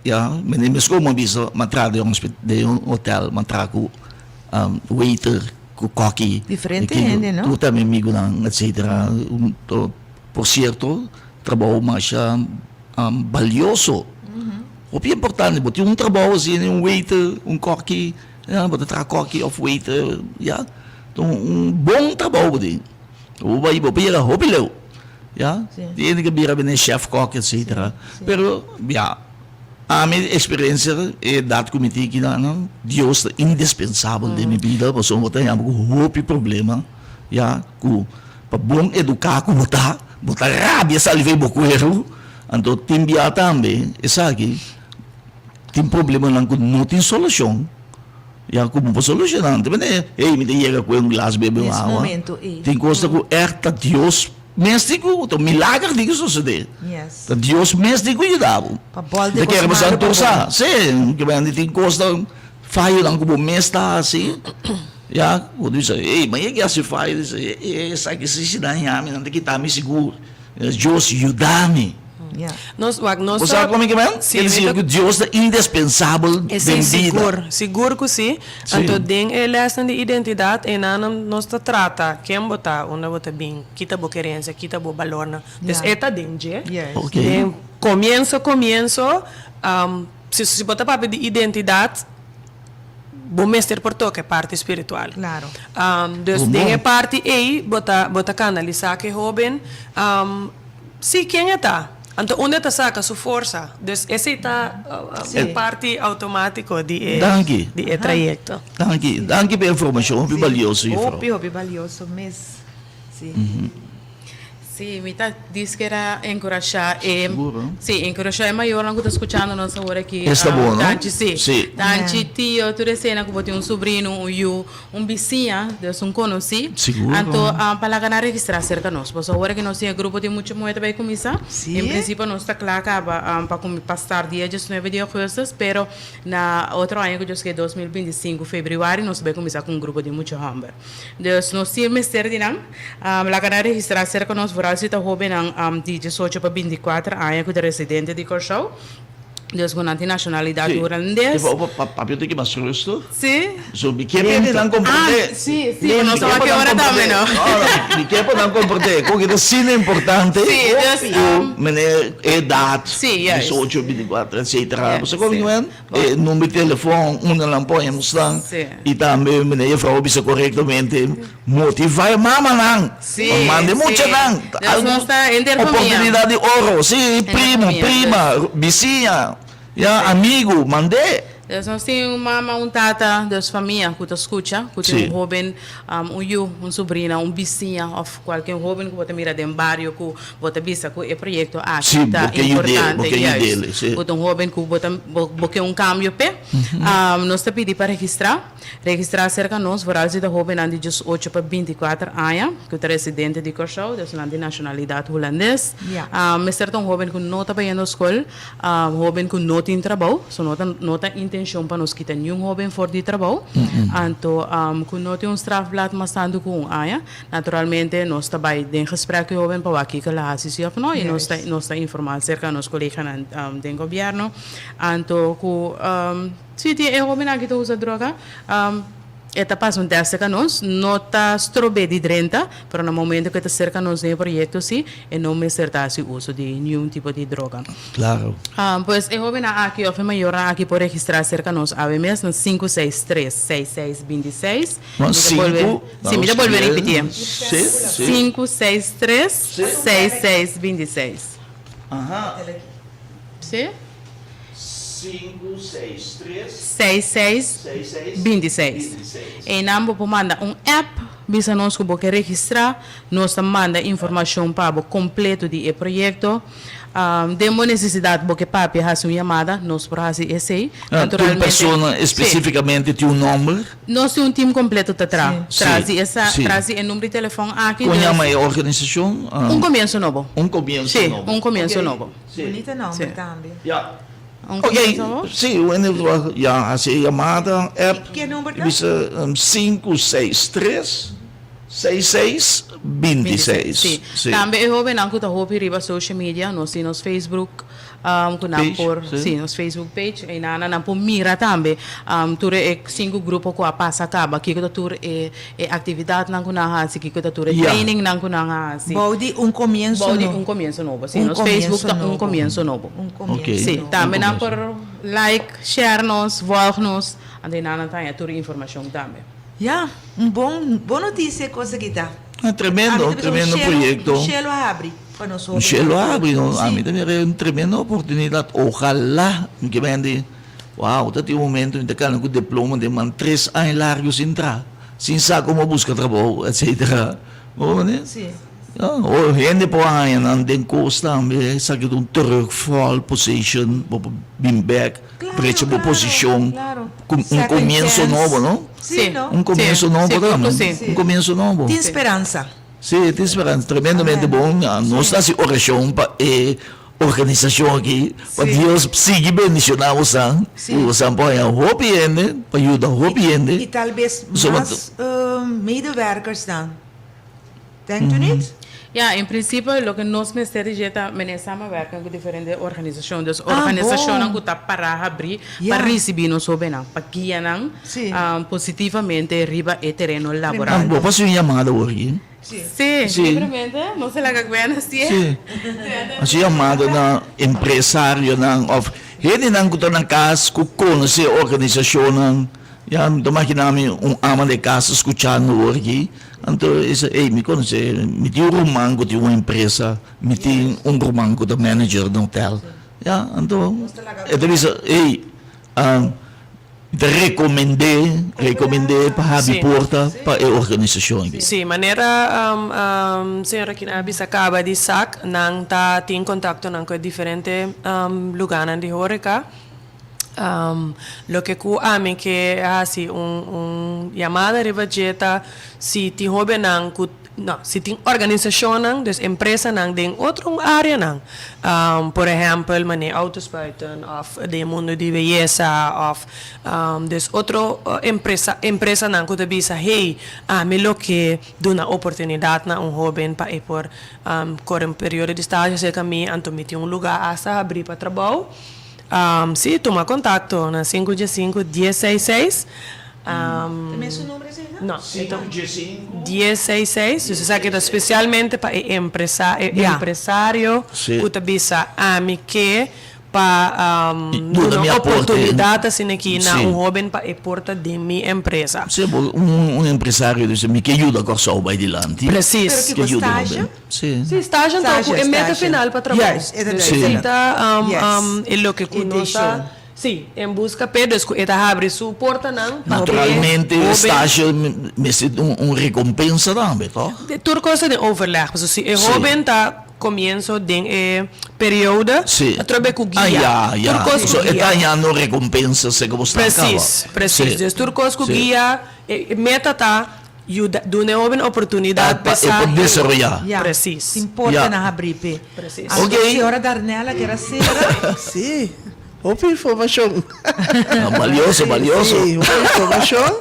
ya, mi mes como a bisa, mi a traha den un den un hotel, mi a traha cu waiter. Ku koki. Diferente hende, no? Tur ta mi amigunan, etcetera. Por cierto, trabou masha balioso. Hopi importante, bo tin un trabou asina, un waiter, un kòki, ya, bo ta traha kòki òf waiter, ya, ta un bon trabou bo tin. Bo bai, bo por yega hopi leu, ya. Tin hende ke bira bini chef kòki etcetera, pero ya, ami experiencia e edat ku mi tin akinan, Dios ta indispensabel den mi bida pasobra bo ta haña bo ku hopi problema, ya, ku pa bon eduká ku bo ta, bo ta rabia sali for bo kueru. Anto tin bia tambe esaki tin problemanan ku no tin solushon, ya ku bo por solushoná. Anto mende, hey, mi ta yega ku un glas bebe un awa. Tin kos ta ku ègt ta Dios mes tin ku, ta un milager tin ku sosodé. Ta Dios mes tin ku yuda bo. Ta kere bo sa tur sa. Sí, tin kos ta fayonan ku bo mes ta hasi, ya, ku bo ta bisa, hey, mi a yega hasi fayo, esaki si si nan yami nan ta kita mi sigur. Dios yuda mi. Nos wak nos Bo sa kon mi ke men? Sí, Kel mi decir ta ku Dios ta indespensabel Esei den bida. sigur, sigur ku sí. Sí. Anto den e lèsnan di identidat einan nos ta trata ken bo ta, unda bo ta bin, ki ta bo kerensia, ki ta bo balornan. Dus Ja. e ta den dje. Yes. Ok. Den komienso komienso, si si bo ta papia di identidat, bo mester por toca e parti spiritual. Claro. Dus Bon, den bon. e parti ei bo ta bo ta canalisa cu e hoben si ken e ta, anto unda e ta saca su forsa. Dus esey ta Si. parti automatico di e Danki. di e trayecto. Danki, danki pa e informacion hopi balioso juffrouw. Hopi hopi balioso mes. Si. Sí, mi ta dis kier a enkurashá e Seguro. sí, enkurashá e mayornan ku ta skuchando nos awor aki. Esta bon, no? Tanchi, sí. Sí. Tanchi, tio, tur esena ku bo tin un subrino, un yu, un bisiña, dus un konosí. Seguro. Anto pa laga nan registrá serka nos. Pasobra awor aki nos tin e grupo di mucha muhé ta bai kuminsá. Sí. En prinsipio nos ta kla kaba pa pa start dia diesnuebe di augustus, pero na otro aña ku Dios ke 2025 febrüari nos ta bai kuminsá ku un grupo di mucha hòmber. Dus nos tin mester di nan. Laga nan registrá serka nos, vooral si ta hóbennan di diesocho pa bintikuater aña ku ta residente di Kòrsou. Dus ku nan tin nashonalidat Sí. hulandes. Even op pa papia un tiki mas rustig. Sí. So mi ke p'e di nan komprendé. Ah, sí, sí, bo no sa wak e ora tambe, no? No, mi ke pa nan komprendé ku ta asina importante Sí, dus, ku meneer edat, Sí, juist. diesocho, bintikuater, etcetera. Ja, Bo sa kon sí. mi men? E number di telefon unda nan pon e musnan y tambe meneer juffrouw a bisa corectamente motiva e mamanan pa manda e muchanan ta algo oportunidad di oro si primo prima bisiña ya amigo mand'e. Dus nos tin un mama un tata dus famia cu ta scucha cu tin un hoben un yu un sobrina un bisiña of cualkier hoben cu bo ta mira den bario cu Bo ta bisa ku e proyekto aki ta importante, juist. Bo ta un hóben ku bo ta bo ke un kambio p'e. Nos ta pidi pa registrá. Registrá serka nos, vooral si ta hóbennan di diesocho pa bintikuater aña ku ta residente di Kòrsou, dus nan di nashonalidat hulandes. Mester ta un hóben ku no ta bayendo skol, hóben ku no tin trabou, so no ta no ta intenshon pa nos kita niun hóben for di trabou. Anto ku no tin un strafblad mas tantu ku un aña. Naturalmente nos ta bai den gesprek ku e hoben pa wak kiko el a hasi si òf no i nos ta nos ta informá serka nos koleganan den gobièrnu. Anto ku si tin e hoben aki ta usa droga e ta pasa un tèst serka nos, no ta strob'é di drenta, pero na momento ku e ta serka nos den e proyekto si e no mester ta hasi uso di niun tipo di droga. Claro. Pues e hobennan aki òf e mayornan aki por registrá serka nos awe mes na sinku seis tres seis seis binti seis. Juan Mi ta bolbe, sinku, sí, mi ta bolbe ripitié. Sí, sí. Sinku, seis, tres, seis, seis, bintiseis. Aha. Sí? Sinku, seis, tres. Seis, seis, Seis, seis, bintiseis. bintiseis. Einan bo por manda un app, bisa nos ku bo ke registrá, nos ta manda informashon pa bo kompleto di e proyekto. Den bo nesesidat bo ke papia hasi un yamada, nos por hasi esei. Tur Naturalmente, persona sí. espesífikamente tin un nòmber? Nos tin un team completo ta tra Sí. tras di esa Sí. tras di e number di telefon aki Kon dus yama e organisashon? Un Comienso Nobo. Un Comienso Sí, Nobo. Un Comienso Ok. Nobo. Sí. Bunita nomber Sí. tambe. Ya. Un Ok, Comienso Nobo. sí, wende ya hasi e yamada, app. Ke number ta? Bisa 563. 66 26. Sí. Sí. Tambe e hobennan ku ta hopi riba social media, nos tin nos Facebook um, ku nan Page, por, sí. sí, nos Facebook page, einan nan por mira tambe um, tur e sinku grupo ku a pasa kaba, kiko ta tur e e aktividatnan ku nan hasi, kiko ta tur e Ja. trainingnan ku nan a hasi. Bou di un komienso Bou di nobo. un komienso nobo. Sí, Un nos Facebook komienso ta un nobo. komienso nobo. Un komienso Oké. Sí, nobo. tambe Un nan komienso. por like, share nos, volg nos, anto einan nan ta haña tur informashon tambe. Ya, un bon bon noticia e cosa aki ta. Ah, tremendo, Ami ta bisa un tremendo shelo, proyecto. Un shelo a habri pa nos Un hobennan. shelo a habri, no? Sí. Ami ta mira un tremendo oportunidad. Ojalá mi ke bende. Wow, ta tin un momento mi ta cana cu diploma den man tres aña largo sin traha, sin sa como busca trabou, etcetera. Bo mane? Sí. Ja, o hende por haña nan den kos tambe, esaki ta un terugval position, bo por bin bek, Claro, brecha bo claro, posishon, claro. ku un Second komienso chance. nobo, no? Sí, Sí. no? Un komienso Sí, nobo sí, tambe, sí. un komienso nobo. Tin speransa. Sí, tin speransa, tremendamente Amen. bon. Nos ta hasi orashon pa e organisashon aki, pa Sí. Dios sigui bendishoná bosan, Sí. i bosan por haña hopi hende, pa yuda hopi hende. I tal bes So, mas medewerkersnan. Denkt u niet? Ja, in principe loke nos mester di dje ta mene samenwerken ku diferente organisashon. Dus Ah, organisashonnan bon. ku ta pará habrí Ja. pa risibí nos hóbennan, pa guia nan Sí. positivamente riba e tereno Ah, laboral. bo por haci un yamada awor aki? Sí. Sí, Sí. libremente, nos a laga guena así. Sí. Haci yamada na empresarionan of hendenan ku ta na kas ku konosé organisashonnan. Ya, mi ta magina mi un ama de casa scuchando awor aki, anto e sa, ey, mi conoce, mi tin un ruman cu tin un empresa, mi tin un ruman cu ta manager den hotel. Ya, anto e ta bisa, ey, mi ta recomende, recomende pa habi porta pa e organisacion aki. Sí, manera señora Kina a bisa caba di sac, nan ta tin contactonan cu e diferente lugarnan di horeca. Loke ku ami ke hasi un un yamada riba dje ta si tin hobennan ku no si tin organisashonnan dus empresanan den otro areanan por ehèmpel manera autospuiten òf den mundu di beyesa òf dus otro empresa empresanan ku ta bisa hey ami lo ke duna oportunidat na un hoben pa e por kore un periodo di stage aserka mi anto mi tin un luga asta habrí pa trabou. Sí, tuma kontakto na sinku dje sinku dies seis seis. Ta mesun number esei, no? No, e ta dies seis seis. Dus esaki ta spesialmente pa e empresa, e empresario ku ta bisa ami ke pa duna un oportunidat asina aki na un hoben pa e por ta den mi empresa. Sí, un empresario dice mi ke yuda Kòrsou bai dilanti. Presis. Pero kiko stasje? Sí. Sí, stage anto Stage, ku e meta stage. final pa trabou. Juist, e ta Dus duidelijk. esei ta um, Yes. um, e loke ku nos ta, Intention. sí, en buska p'e, dus ku e ta habri su portanan pa Naturalmente hoben. stage mester un un recompensa tambe, toch? De tur kos ta den overleg, pasobra si e Sí. hoben ta komienso den e periode, Sí. atrobe ku Ah, guia. ya, ya. Tur kos ku So, e ta guia. hañando recompensa segun bo sta kaba. Precies, precies. Sí. Dus tur kos ku Sí. guia, e e meta ta Yuda, duna e hoben oportunidat Pa pa e sa por desaroyá. Ya, Precies. Tin porta Ya. na habrí p'e. Precies. Anto Ok. señora Darnella kier a sera. Sí, hopi informashon. Ah, balioso, balioso. Sí, hopi informashon.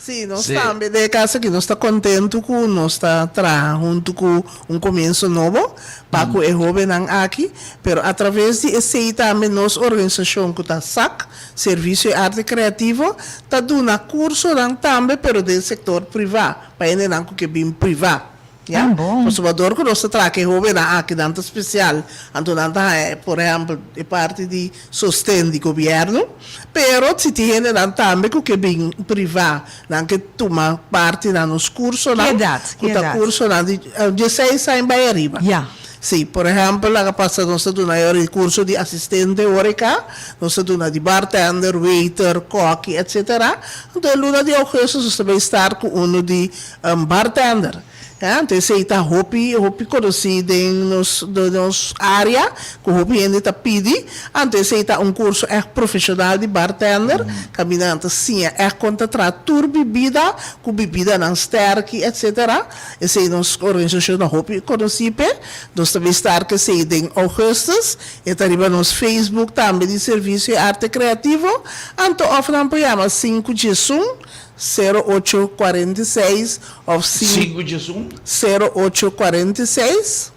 Sí, nos Sí. tambe den e kas aki nos ta kontentu ku nos ta traha huntu ku un komienso nobo pa ku e hobennan aki, pero atraves di esei tambe nos organisashon ku ta sak, Servisio i Arte Kreativo, ta duna kursonan tambe pero den sektor privá, pa hendenan ku ke bin privá. Ya. Ah, bon. Pasobra dor ku nos ta traha ku e hóbennan aki nan ta spesial, anto nan ta haña por ehèmpel e parti di sosten di gobièrnu, pero si tin hendenan tambe ku ke bin privá, nan ke tuma parti na nos kursonan, Ki edat? ku Ki ta edat? kursonan di dieseis aña bai ariba. Ya. Sí, por ehèmpel laga pasa nos ta duna e kurso di asistente horeca, nos ta duna di bartender, waiter, kòki, etcetera. Anto e luna di augustus nos ta bay start ku unu di bartender. Ya, anto esei ta hopi hopi konosí den nos den nos área ku hopi hende ta pidi. Anto esei ta un kurso ègt profeshonal di bartender, kaminda nan ta siña ègt kon ta traha tur bibida ku bibidanan stèrki, etcetera. Esei nos organisashon ta hopi konosí p'e. Nos ta bin start ku esei den ougùstus. E ta riba nos Facebook tambe di Servisio i Arte Kreativo. Anto òf nan por yama sinku diesun, 08 46 òf 5 11. 08 46.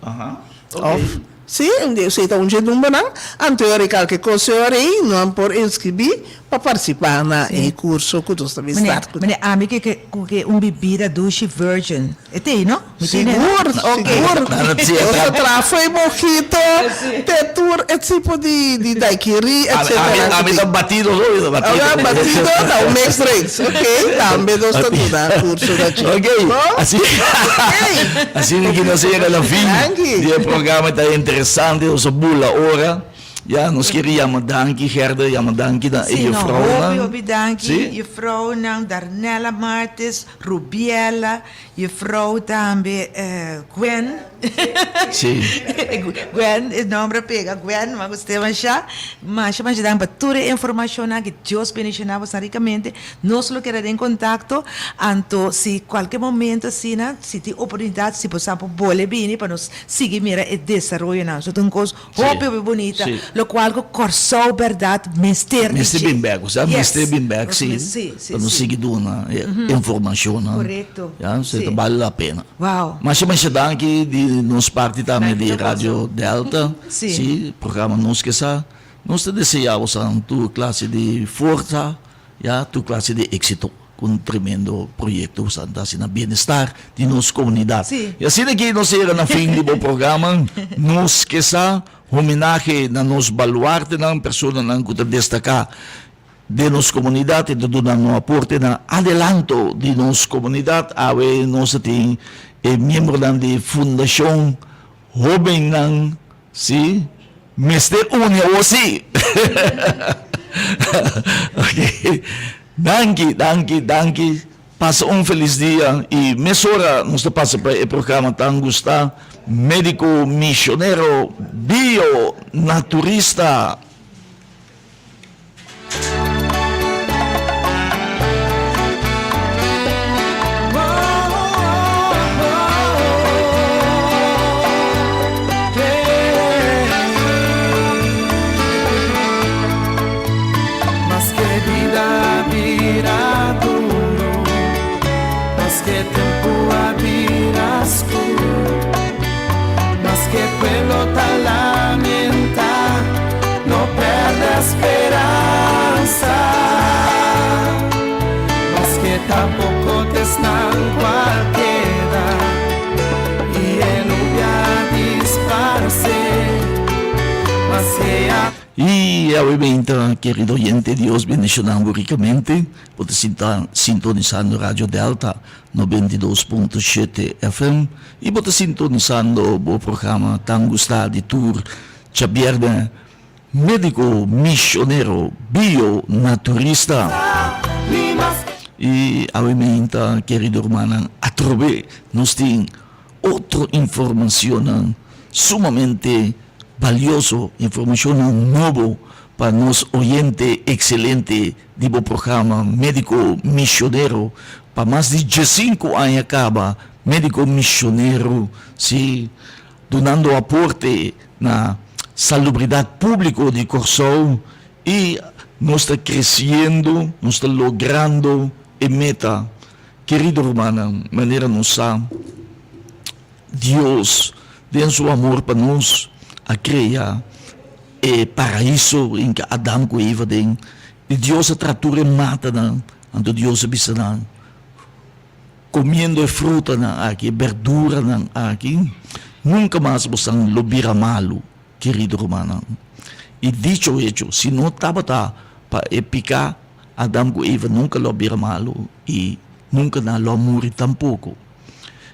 Aha, ok. Òf, sí, esei ta un dje numbernan. Anto e ora kalke kos e ora ei nan por inskribí pa partisipá na e kurso ku nos ta bin start ku. Meneer, ami ke ke ku ke un bibida dushi virgin. E t'ei, no? Mi tene, no? Sigur, sigur. Nos ta traha fo'i mojito te tur e tipo di di daiquiri, etcetera. Ami ta batido so, mi ta batido. Ora batido ta un mix drinks, ok. Tambe nos ta duna kurso na dje. Ok, asina ki nos a yega na fin di e programa, ta interesante, nos a bula ora. Ya, nos kier yama danki Gerda, yama danki na e Sí, no, juffrouwnan. hopi, hopi danki. Sí. Juffrouwnan Darnella Martis, Rubiela, juffrouw tambe Gwen. Sí. Gwen, e nomber a pega, Gwen, ma gust'é masha. Masha, masha danki pa tur e informashonnan, ke Dios bendishoná boso rikamente. Nos lo keda den kontakto, anto si kualke momento asina, si tin oportunidat, si bo sa por bole bini pa nos sigui mira e desaroyonan. So ta un kos Hopi hopi bunita, lokual ku Kòrsou bèrdat mester di Mester dje. bin bèk, osea Yes. mester bin bèk, Nos si, mes, si, si, pa nos si. sigui duna e informashonnan. Korekto, Ya, se si. ta bale la pena. Wow. Masha masha danki di nos parti tambe Danki di na boso. Radio Delta, Si. si, programa Nos Ke Sa. Nos ta desea boso tur klase di forsa, ya, tur klase di éksito. Ku un tremendo proyekto ku ta hasi na bienestar di nos komunidat. Sí. I asina ki nos a yega na fin di bo programa. Nos ke sa homenahe na nos baluartenan, personanan ku ta destaká den nos komunidat i ta duna nan aporte na adelanto di nos komunidat. Awe nos a tin e miembronan di Fundashon Hóbennan, sí, mester uni awor sí. Ok. Danki, danki, danki. Pasa un felis dia i mesora nos ta pasa pa e programa tan gustá, Médiko Misionero Bio Naturista. Y awe beinta, kerido oyente, Dios bendiciona bo ricamente. Bo ta sinta sintonisando Radio Delta 92.7 FM y bo ta sintonisando bo programa tan gusta di tur djabierne Médiko, misionero, bio, naturista. I awe meinta, kerido rumannan, atrobe nos tin otro informacionnan sumamente balioso, informacionnan nobo pa nos oyente excelente di bo programa Médiko Misionero. Pa mas di diesinku aña kaba, Médiko Misionero, si, dunando aporte na salubridat públiko di Kòrsou i nos ta kresiendo, nos ta logrando e meta. Kerido rumannan, manera nos sa, Dios den su amor pa nos a krea e paraiso en ke Adam ku Eva den, i Dios a traha tur e matanan, anto Dios a bisa nan, Comiendo e frutanan aki, e berduranan aki, nunca mas bosan lo bira malu, kerido rumannan. I dicho hecho, si no tabata pa e pica, Adam cu Eva nunca lo a bira malu i nunca nan lo a muri tampoco.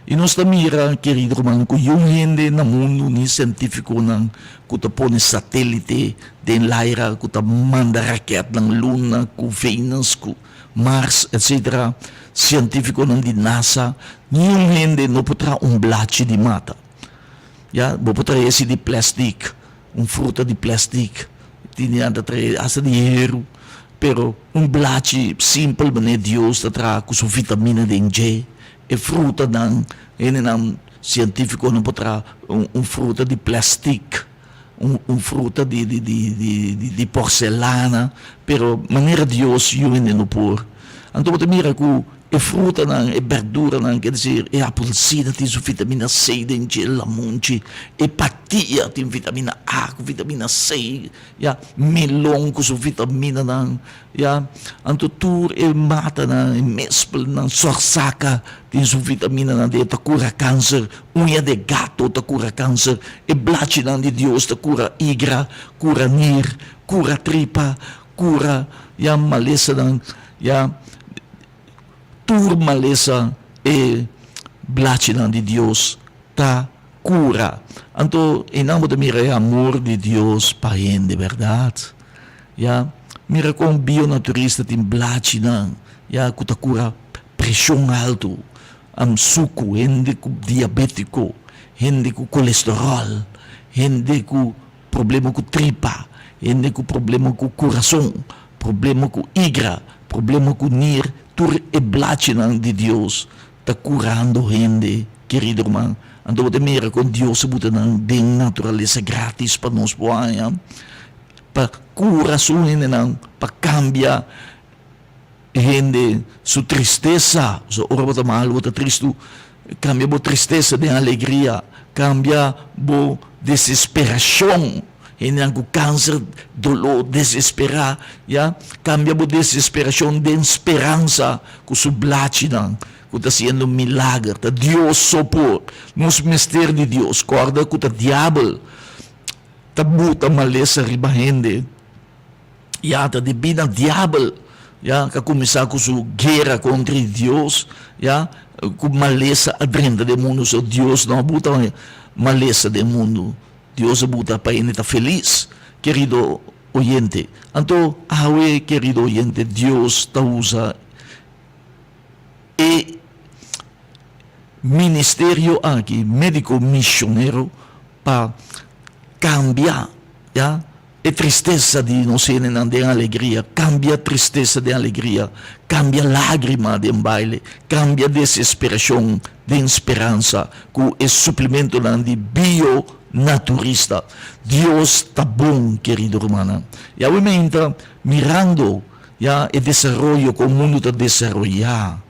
I nos ta mira, kerido rumannan, cu yun hende na mundu, ni cientificonan cu ta pone satelite den laira, cu ta manda raketnan luna, cu Venus, cu Mars, etc. Sientífikonan di NASA, niun hende no por traha un blachi di mata. Ya, bo por traha esi di plèstik, un fruta di plèstik, tin di nan ta traha hasta di heru, pero un blachi simpel manera Dios ta traha ku su vitamina den dje, e frutanan, hendenan sientífikonan por traha un fruta di plèstik. Un fruta di di di di porcelana, pero manera Dios yu hende no por. Anto bo ta mira ku e frutanan, e berduranan, ke desir e apelsina tin su vitamina C den dje, lamunchi, e patia tin vitamina A ku vitamina C, ya, melon ku su vitaminanan, ya. Anto tur e matanan, e mespelnan, sòrsaka tin su vitaminanan den, ta kura kanser, uña de gato ta kura kanser, e blachinan di Dios ta kura igra, kura nir, kura tripa, Kura ya malesanan ya tur malesa e blachinan di Dios ta kura. Anto einan bo ta mira e amor di Dios pa hende bèrdat? Ya mira kon bionaturista tin blachinan ya ku ta kura preshon haltu, suku, hende ku diabetiko, hende ku kolesteròl, hende ku Problema ku tripa, hende ku problema ku kurason, problema ku igra, problema ku nir, tur e blachinan di Dios ta kurando hende, kerido ruman. Anto bo ta mira kon Dios a buta nan den naturalesa gratis pa nos por haña, pa kura su hendenan, pa kambia hende su tristesa. Pasobra ora bo ta malu, bo ta tristu, Kambia bo tristesa den alegria. Kambia bo desesperashon. Hendenan ku kanser, doló, desesperá, ya. Kambia bo desesperashon den speransa ku su blachinan ku ta hasiendo milager. Ta Dios so por. Nos mester di Dios. Kòrda ku ta diabel ta buta malesa riba hende. Ya ta debí na diabel, ya, ku a kuminsá ku su guera kontra di Dios, ya, ku malesa a drenta den mundu. So Dios no a buta malesa den mundu, Dios a buta pa hende ta felis, kerido oyente. Anto awe, kerido oyente, Dios ta usa e ministerio aki, médiko misionero, pa kambia, ya. E tristesa di nos hendenan den alegria, kambia tristesa den alegria, kambia lágrima den baile, kambia desesperashon den speransa ku e suplimentonan di bio-naturista. Dios ta bon, kerido rumannan. I awe meinta mirando ya e desaroyo kon mundu ta desaroyá.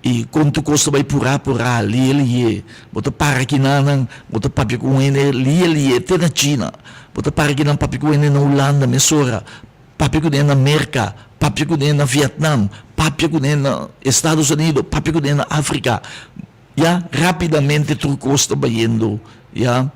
I kon tur kos ta bai purá purá, lié lié. Bo ta para kinanan, bo ta papia ku un hende lié lié te na China. Bo ta para kinan papia ku hende na Hulanda mesora, papia ku hende na Merka, papia ku hende na Vietnam, papia ku hende na Estados Unido, papia ku hende na Afrika. Ya, rápidamente tur kos ta bayendo, ya.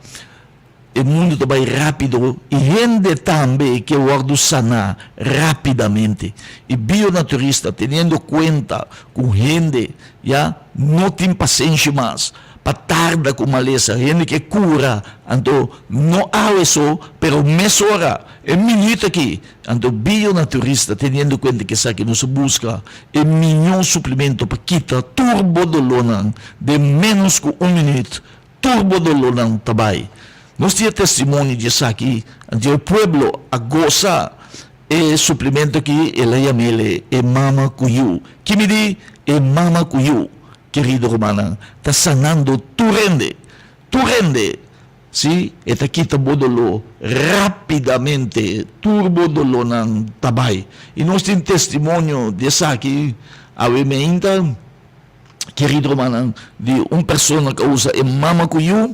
E mundu ta bai rápido i hende tambe ke wòrdu saná rápidamente. I bionaturista teniendo kuenta ku hende ya no tin pasenshi mas pa tarda ku malesa, hende ke kura, anto no awe so pero mesora, e minüt aki. Anto bionaturista teniendo kuenta ku esaki nos a buska e miñó suplemento pa kita tur bo dolónan den ménos ku un minüt. Tur bo dolónan ta bai. Nos tin e testimonio di esaki, anto e pueblo a gosa e suplimento aki, el a yam'el e mama ku yu. Ki mi di e mama ku yu, kerido rumannan, ta sanando tur hende, tur hende. Sí, e ta kita bo doló rápidamente, tur bo dolónan ta bai. I nos tin testimonio di esaki awe meinta. Kerido rumannan, di un persona ku a usa e mama ku yu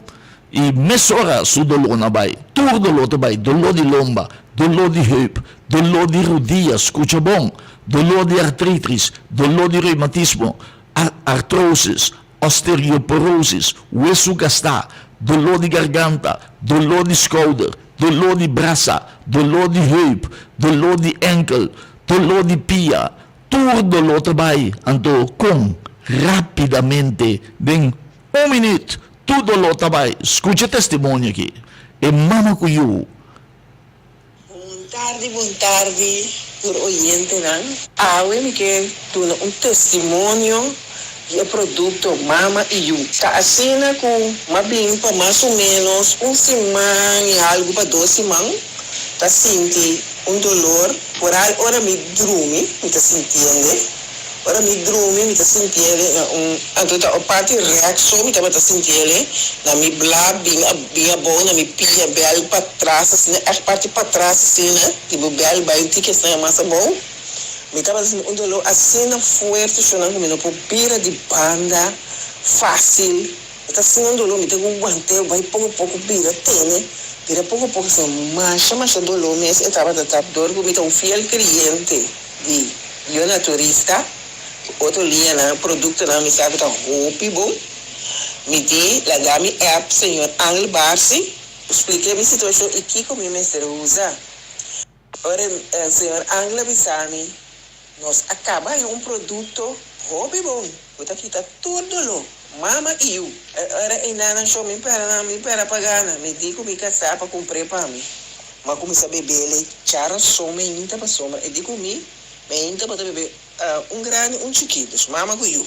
i mesora su doló na bai. Tur doló ta bai, doló di lomba, doló di heup, doló di rudia, skucha bon, doló di artritis, doló di reumatismo, artrosis, osteoporosis, wesu gastá, doló di garganta, doló di skouder, doló di brasa, doló di heup, doló di enkel, doló di pia, Tur doló ta bai, anto kon rápidamente, den un minüt, tur doló ta bai. Skucha e testimonio aki, e mama ku yu. Bon tardi, bon tardi tur oyentenan. Awe mi ke duna un testimonio di e produkto Mama i Yu. Ta asina ku m'a bin pa mas o ménos un siman i algu pa dos siman ta sinti un dolor Foral ora mi drumi mi ta sintiende, ora mi drumi mi ta sintiele na un, anto ta op parti rèk so mi tabata sintiele na mi bla bin a bin abou na mi pia bèl patras asina ègt parti patras asina di bo bèl bai un tiki asina mas abou. Mi tabata sinti un doló asina fuerte shonnan ku mi no por bira di banda fásil. E ta asina un doló, mi ta ku want'é bai poko poko bira tene, bira poko poko asina. Masha masha doló mes e tabata ta. Dor ku mi ta un fiel kreyente di Bionaturista ku otro liñanan, produktonan mi sa ku ta hopi bon. Mi di laga mi app señor Angel Barsi splik'é mi situashon i kiko mi mester usa. Ora e señor Angel a bisa mi, Nos a caba haña un producto hopi bon cu ta kita tur dolor, mama y yu. Ora e nana show mi pera nan, mi pera pa gana. Mi di cu mi casá pa cumpr'é pa mi. M'a cuminsa bebele charason meinta pasobra e di cu mi meinta bo ta bebe un grandi un chikito, dus mama cu yu.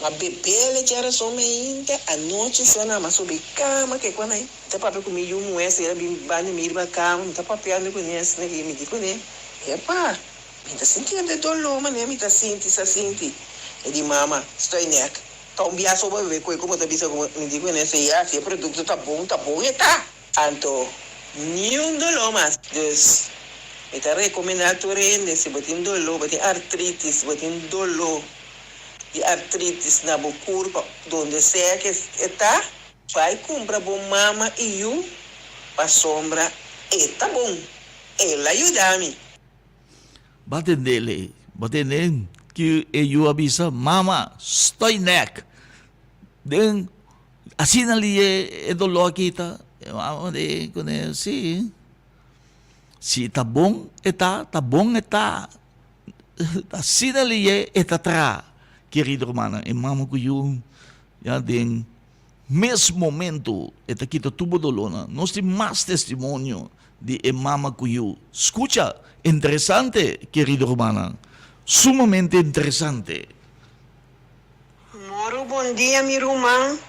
M'a bebele charason meinta, anochi show nan m'a subi cama ke cu anai. Mi ta papia ku mi yu muhé, si el a bin banda mi riba kama, mi ta papiando kuné asina ki mi di kuné, Epa, mi ta sintiendo e doló manera mi ta sinti sa sinti. E di, Mama, stoi nek, ta un biaha so bo bebe koe ku bo ta bisa ku mi di kuné, si ya, si e produkto ta bon, ta bon e ta. Anto, niun doló mas. Dus, mi ta rekomendá tur hende, si bo tin doló, bo tin artritis, bo tin doló di artritis na bo kurpa, donde sea ke e ta, Bai kumpra bo mama i yu pasobra e ta bon, el a yuda mi. Bo a tende lei, bo a tende ki e yu a bisa, Mama, stoi nek. Den asina li e doló a kita. E mama di kuné, Si, si ta bon e ta, ta bon e ta. Asina li e ta traha, kerido rumannan. E mama ku yu ya den mes momento e ta kita tur bo dolónan. Nos tin mas testimonio di e mama ku yu. Skucha, interesante, kerido rumannan, sumamente interesante. Moro bon dia mi ruman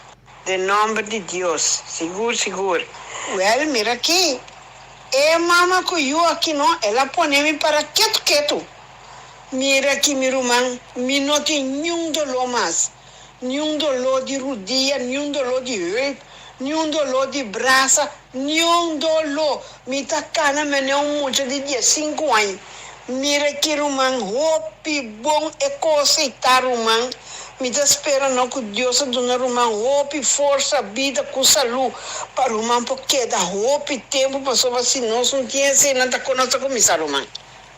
den nomber di Dios sigur sigur. Wel mira aki e mama cu yu aki no el a pone mi para ketu ketu mira aki mi ruman mi no tin niun dolor mas niun dolor di rudia niun dolor di heup niun dolor di brasa niun dolor mi ta cana mene un mucha di diesinku aña Mira ki ruman hopi bon e kos ei ta ruman. Mi ta spera no ku Dios a duna ruman hopi forsa, bida ku salu pa ruman por keda hopi tempu pasobra si nos no tin esei nan ta kon nos ta kuminsá ruman.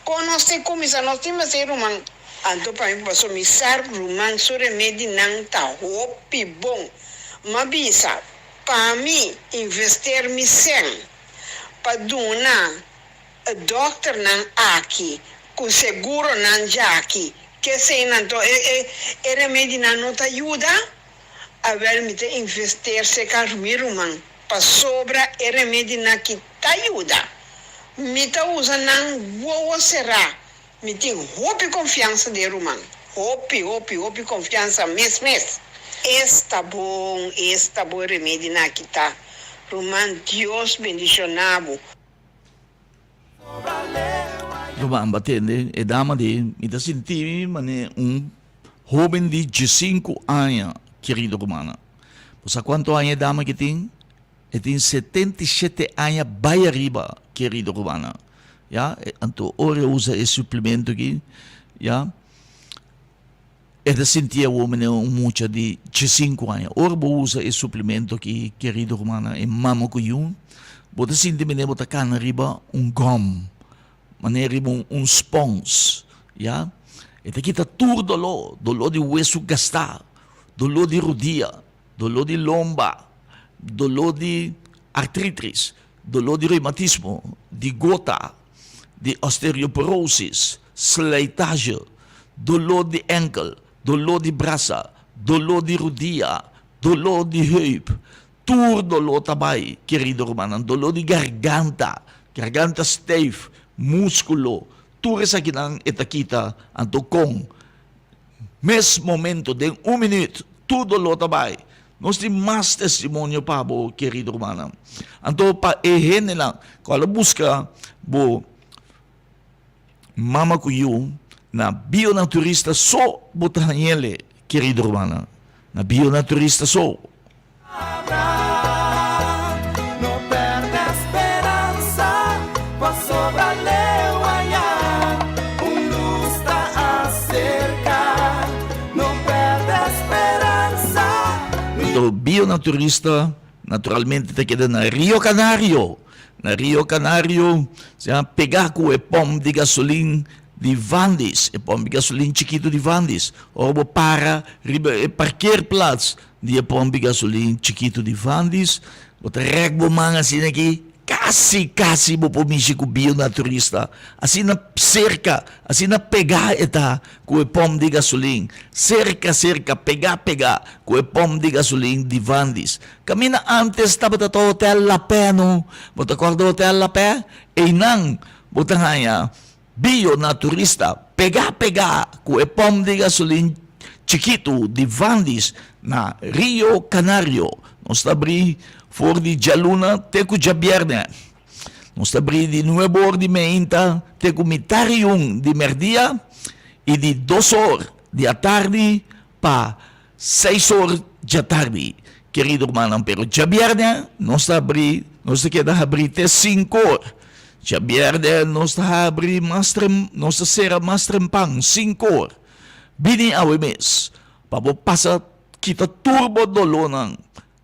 Kon nos tin kuminsá nos tin mester ruman. Anto pa mi pasobra mi sa ruman su remedinan ta hopi bon. M'a bisa pa mi invester mi sèn pa duna E dokternan aki ku seguronan djaki keseinan to e e e remedinan no ta yuda? Awel mi ta investeer seka mi ruman pasobra e remedinan aki ta yuda. Mi ta usa nan wowo será. Mi tin hopi konfiansa den ruman. Hopi hopi hopi konfiansa mes mes. Esta bon esta bon remedinan aki ta ruman Dios bendiciona bo. Ruman ba tende e dama di mi ta sinti mi mane un hoben di diesinku aña kerido rumannan. Bo sa kuantu aña e dama ki tin? E tin 77 aña bai ariba kerido rumannan. Ya, anto ora e usa e suplemento aki, ya, E ta sinti awor manera un mucha di diesinku aña. Ora bo usa e suplemento aki, kerido rumannan, e mama ku yu, bo ta sinti manera bo ta kana riba un gòm, manera riba un spons, ya. E ta kita tur doló, doló di wesu gastá, doló di rudia, doló di lomba, doló di artritis, doló di reumatismo, di gota, di osteoporosis, slijtage, doló di enkel, doló di brasa, doló di rudia, doló di heup, tur doló ta bai, kerido rumannan, doló di garganta, garganta stijf, muskulo, tur esakinan e ta kita, anto kon Mes momento, den un minuut, tur dolor ta bai. Nos tin mas testimonio pa bo, kerido rumannan. Anto pa e hendenan ku a lo buska bo mama ku yu, na Bionaturista so bo ta hañ'el, kerido rumannan. Na Bionaturista so. Anto Bionaturista naturalmente ta keda na Rio Canario. Na Rio Canario, sea pegá ku e pòmp di gasolin di Vandis, e pòmp di gasolin chikitu di Vandis. Ora bo para riba e parkeerplaats di e pòmp di gasolin chikitu di Vandis, bo ta rèk bo man asina aki, kasi kasi bo por mishi ku Bionaturista. Asina serka, asina pegá e ta ku e pòmp di gasolin, serka serka, pegá pegá ku e pòmp di gasolin di Vandis. Kaminda ántes tabata ta Hotel La Pè no? Bo ta kòrda Hotel La Pè? Einan bo ta haña bio na turista pegá pegá ku e pòmp di gasolin chikitu di Vandis na Rio Canario. Nos ta abrí for di djaluna te ku djabièrnè. Nos ta bri di nuebe or di meinta te ku mitar i un di merdia i di dos or di atardi pa seis or djatardi. Kerido rumannan, pero djabièrnè nos ta habri, nos ta keda habri te sinku or. Djabièrnè nos ta habri mas trem, nos ta sera mas trempan, sinku or. Bini awe mes pa bo pasa kita tur bo dolónan.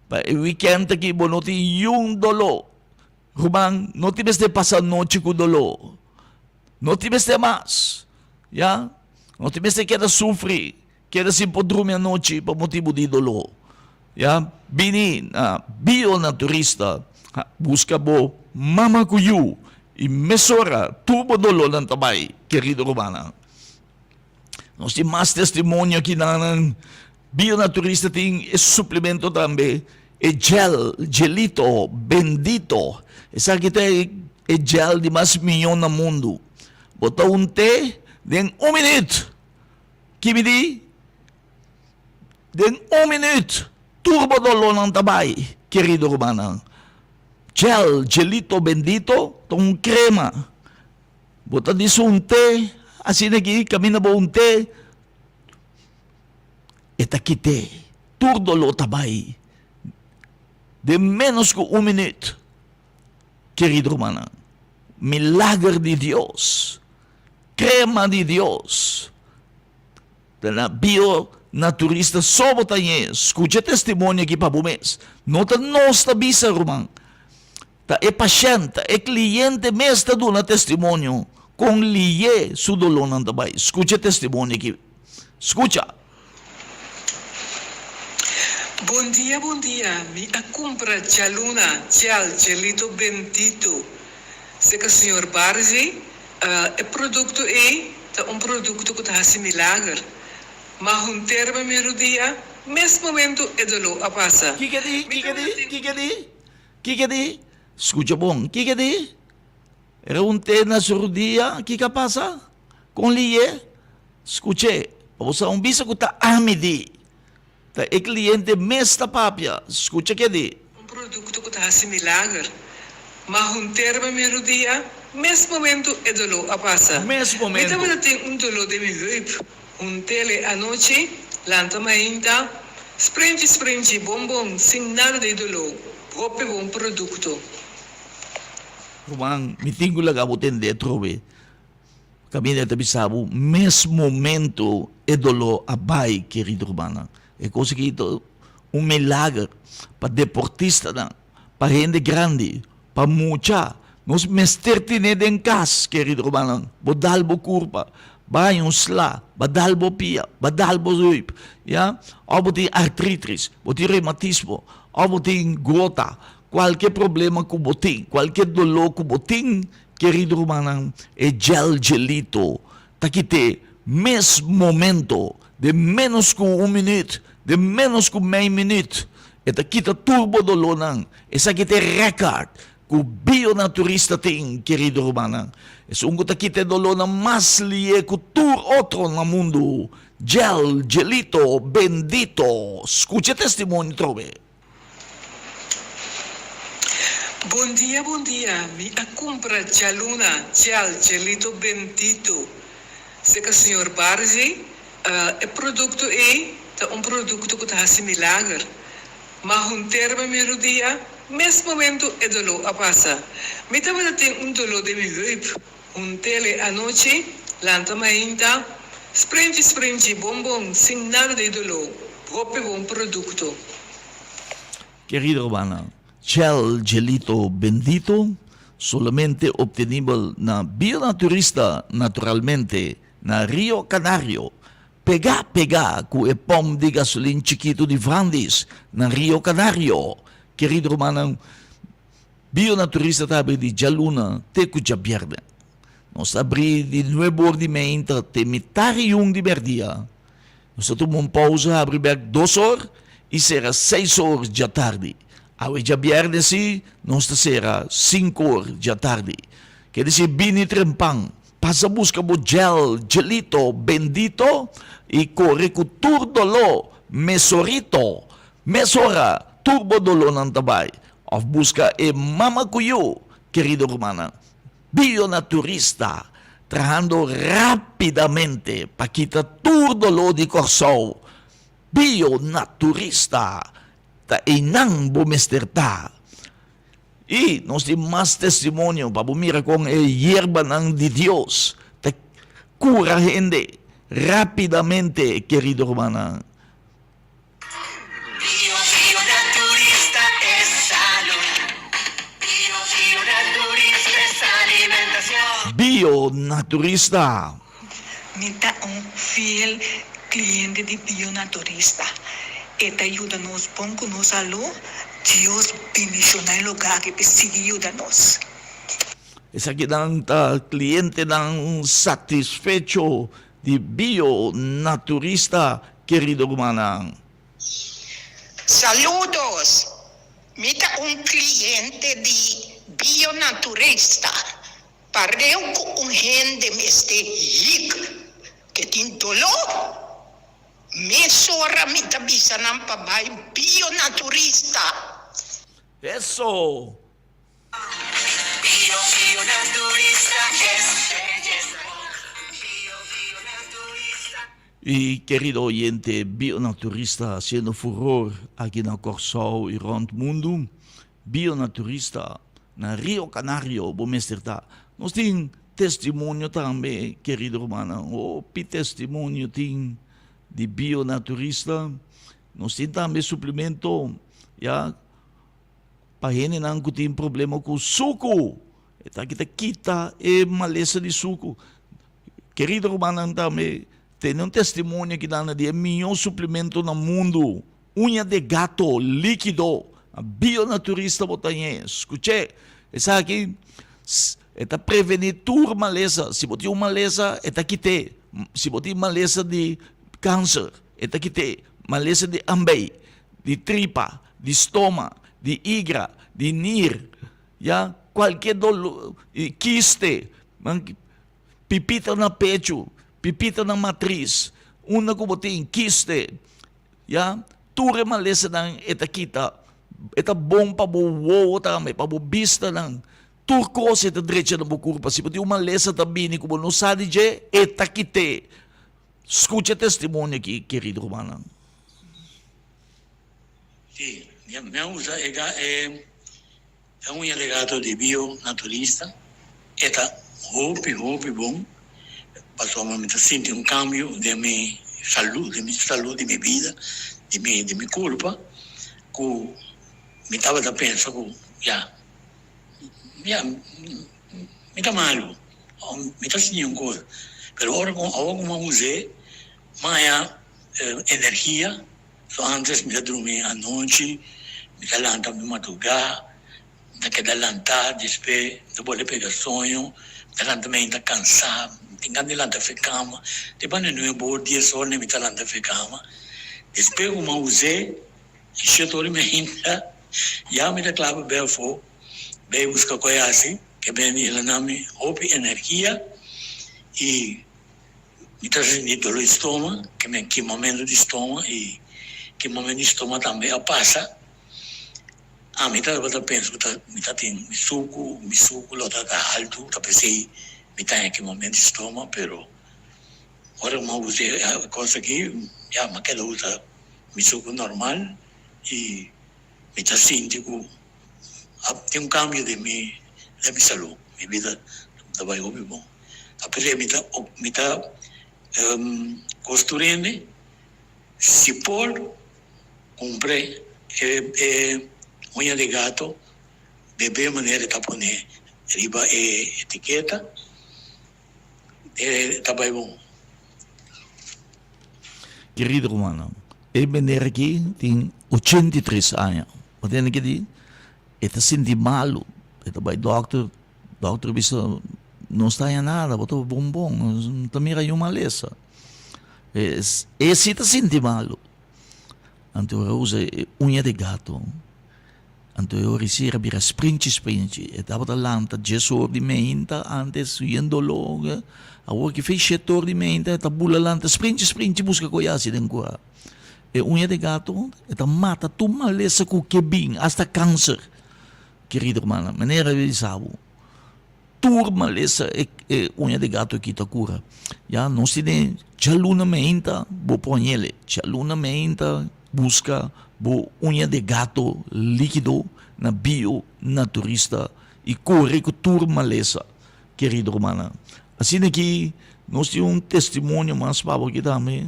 Pa e weekend aki bo no tin yun doló. Ruman, no tin mester pasa nochi ku doló. No tin mester mas. Ya? No tin mester keda sufri, keda sin por drumi anochi pa motibu di doló. Ya? Bini na Bionaturista, buska bo mama ku yu i mesora tur bo dolónan ta bai, kerido rumannan. Nos tin mas testimonio aki nan. Bionaturista tin e suplemento tambe, e gel, gelito, bendito. Esaki ta e gel di mas miyon na mundu. Bo ta unt'é den un minuut. Ki mi di? Den un minuut tur bo dolónan ta bai, kerido rumannan. Gel, gelito, bendito ta un krema. Bo ta di su un te, asina aki kaminda bo un te, e ta kit'é. Tur doló ta bai den ménos ku un minüt. Kerido rumannan, milager di Dios, krema di Dios, ta na bio naturista so bo ta ñe. Skucha e testimonio aki pa bo mes. No ta nos ta bisa, ruman. Ta e pashènt, ta e kliente mes ta duna testimonio kon lié su dolónan ta bai. Skucha e testimonio aki. Skucha! Bon dia bon dia mi a kumpra djaluna djal djelito bendito seka señor Barzi e produkto ei ta un produkto ku ta hasi milager ma hunterme mi rudia mes momento e doló a pasa Kiko di? mi Kiko di? tabatin Kiko di? Kiko di? Skucha bon, kiko di? Era un te na su rudia, kiko a pasa? Kon liye? Skuch'é, pa bo sa un bisa ku ta ami di. Ta e kliente mes ta papia. Skucha ke di. Un produkto ku ta hasi milager. Ma hunterme mi rudia, mes momento e doló a pasa. Mes Mi momento. tabata tin un doló den mi heup. Huntele anochi, lanta mainta, sprinchi sprinchi, bon bon, sin nada di doló. Hopi bon produkto. Ruman, mi tin ku laga bo tende atrobe. Kaminda e ta bisa bo, mes momento e doló a bai, kerido rumannan. E kos aki ta un milager pa deportistanan, pa hende grandi, pa mucha. Nos mester tene den kas, kerido rumannan. Bo dal bo kurpa, bai un sla, ba dal bo pia, ba dal bo heup, ya. Òf bo tin artritis, bo tin reumatismo, òf bo tin gota, kualke problema ku bo tin, kualke doló ku bo tin, kerido rumannan, e gel gelito ta kit'é mes momento, den ménos ku un minüt, den ménos ku mei minüt, e ta kita tur bo dolónan. Esaki ta e rèkòrt Ku bionaturista tin, kerido rumannan. Esun ku ta kita e dolónan mas lié ku tur otro na mundu. Gel, Gelito, bendito. Skucha e testimonio trobe. Bon dia bon dia mi a kumpra djaluna gel gelito bendito seka señor Barzi e produkto ei ta un produkto ku ta hasi milager Ma hunterme mi rudia, mes momento e doló a pasa. Mi tabata tin un doló den mi heup. Huntele anochi, lanta mainta, sprinchi sprinchi, bon bon, sin nada di doló. Hopi bon produkto. Kerido rumannan, Gel Gelito Bendito solamente obtenibel na Bionaturista naturalmente na Rio Canario. Pegá pegá ku e pòmp di gasolin chikitu di Vrandis na Rio Canario. Kerido rumannan, Bionaturista ta habri di djaluna te ku djabièrnè. Nos ta habri di nuebe or di meinta te mitar i un di mèrdia. Nos ta tuma un pousa habri bèk dos or i sera seis or djatardi. Awe djabièrnè si nos ta sera sinku or djatardi. Ke disi bini trempan, pasa buska bo gel, gelito, bendito i kore ku tur doló mesorito. Mesora tur bo dolónan ta bai. Of buska e mama ku yu, kerido rumannan. Bionaturista, trahando rápidamente pa kita tur doló di Kòrsou. Bionaturista, ta einan bo mester ta. I nos tin mas testimonio pa bo mira kon e yerbanan di Dios ta kura hende rápidamente, kerido rumannan. Bio bio naturista es salud. Bio bio naturista es alimentacion. Bio naturista. Mi ta un fiel cliente di Bio Naturista. E ta yuda nos bon cu nos salud. Dios bendiciona e lugar aki p'e sigui yuda nos. Esakinan ta clientenan satisfecho Di bio naturista kerido rumannan. Saludos! Mi ta un cliente di Bio Naturista. Pareu cu un hende mester hik ke tin dolor, mesora mi ta bisa nan pa bai Bio Naturista. Eso! Y kerido oyente, Bionaturista haciendo furor aki na Kòrsou y rònt mundu. Bionaturista na Rio Canario bo mester ta. Nos tin testimonio tambe, kerido rumannan. Hopi testimonio tin di Bionaturista. Nos tin tambe suplemento, ya. Pa hendenan ku tin problema ku suku, e ta kita kita e malesa di suku. Kerido rumannan tambe tene un testimonio ki dana di e mihó suplemento na mundu, uña de gato líkido, bionaturista bo ta ñe. Skuch'é, esaki e ta prevení tur malesa. Si bo tin un malesa, e ta kit'é. Si bo tin malesa di kanser, e ta kit'é. Malesa di ambei, di tripa, di stoma, di igra, di nir, ya, cualkier dolor, kiste, pipita na pecho, pipita na matris, unda cu bo tin kiste, ya, tur e malesanan e ta kita, e ta bon pa bo wowo tambe, pa bo bistanan, tur cos e ta drecha na bo curpa, si bo tin un malesa ta bini cu bo no sa di dje, e ta kite. Scucha e testimonio aki, kerido rumannan. Sí, mi a usa e e e uña de gato di bio naturista. E ta hopi hopi bon pasobra mi ta sinti un cambio den mi salud, den mi salud di mi bida, di mi di mi curpa cu mi tabata pensa cu ya ya mi ta malo mi ta sinti un cosa pero ora cu awor cu mi a us'e mi a haya energia. So antes mi ta drumi anochi, mi ta lanta mi madrugá, mi ta keda lantá, despues mi ta bolbe pega soño, mi ta lanta meinta kansá, mi tin gana di lanta for e kama, te banda nuebe or, dies or mi ta lanta for e kama. Despues ku mi a us'é, shete or mi ainda, ya mi ta kla pa bai afó, bai buska koi hasi, ke bende el a na mi hopi energia i. Mi ta sinti dolor di stoma, ke men kimamentu di stoma i kimamentu di stoma tambe a pasa. Ami tabata pensa ku ta mi ta tin mi suku, mi suku lo ta ta haltu, ta p'esei mi ta haña kimamentu di stoma, pero ora ku mi a usa e kos aki ya mi a keda usa mi suku normal i mi ta sinti ku a tin un kambio den mi den mi salú, mi bida ta bai hopi bon. Apesar mi ta mi ta kosturende si por kumpra e e. Uña di gato, bebé manera e ta pone riba e etiketa, e ta bai bon. Kerido rumannan, e meneer aki tin 83 aña. Bo tende ke di? E ta sinti malu, e ta bai dòkter, dòkter bisa no sta haña nada, bo ta bon bon, no ta mira niun malesa. E si ta sinti malu. Anto e usa e uña di gato, anto e ora si era bira sprinchi sprinchi, e tabata lanta dies or di meinta antes yen doló, awor ki fei shete or di meinta e ta bula lanta sprinchi sprinchi buska koe hasi den kura. E uña di gato e ta mata tur malesa ku ke bin, asta kanser, kerido hermana, manera di bisa bo. Tur malesa e e uña di gato aki ta cura. Ya nos tene djaluna meinta bo poñele, djaluna meinta busca bo uña di gato likido na bio naturista y core cu tur malesa, kerido rumannan. Asina aki nos tin un testimonio mas pa bo aki tambe,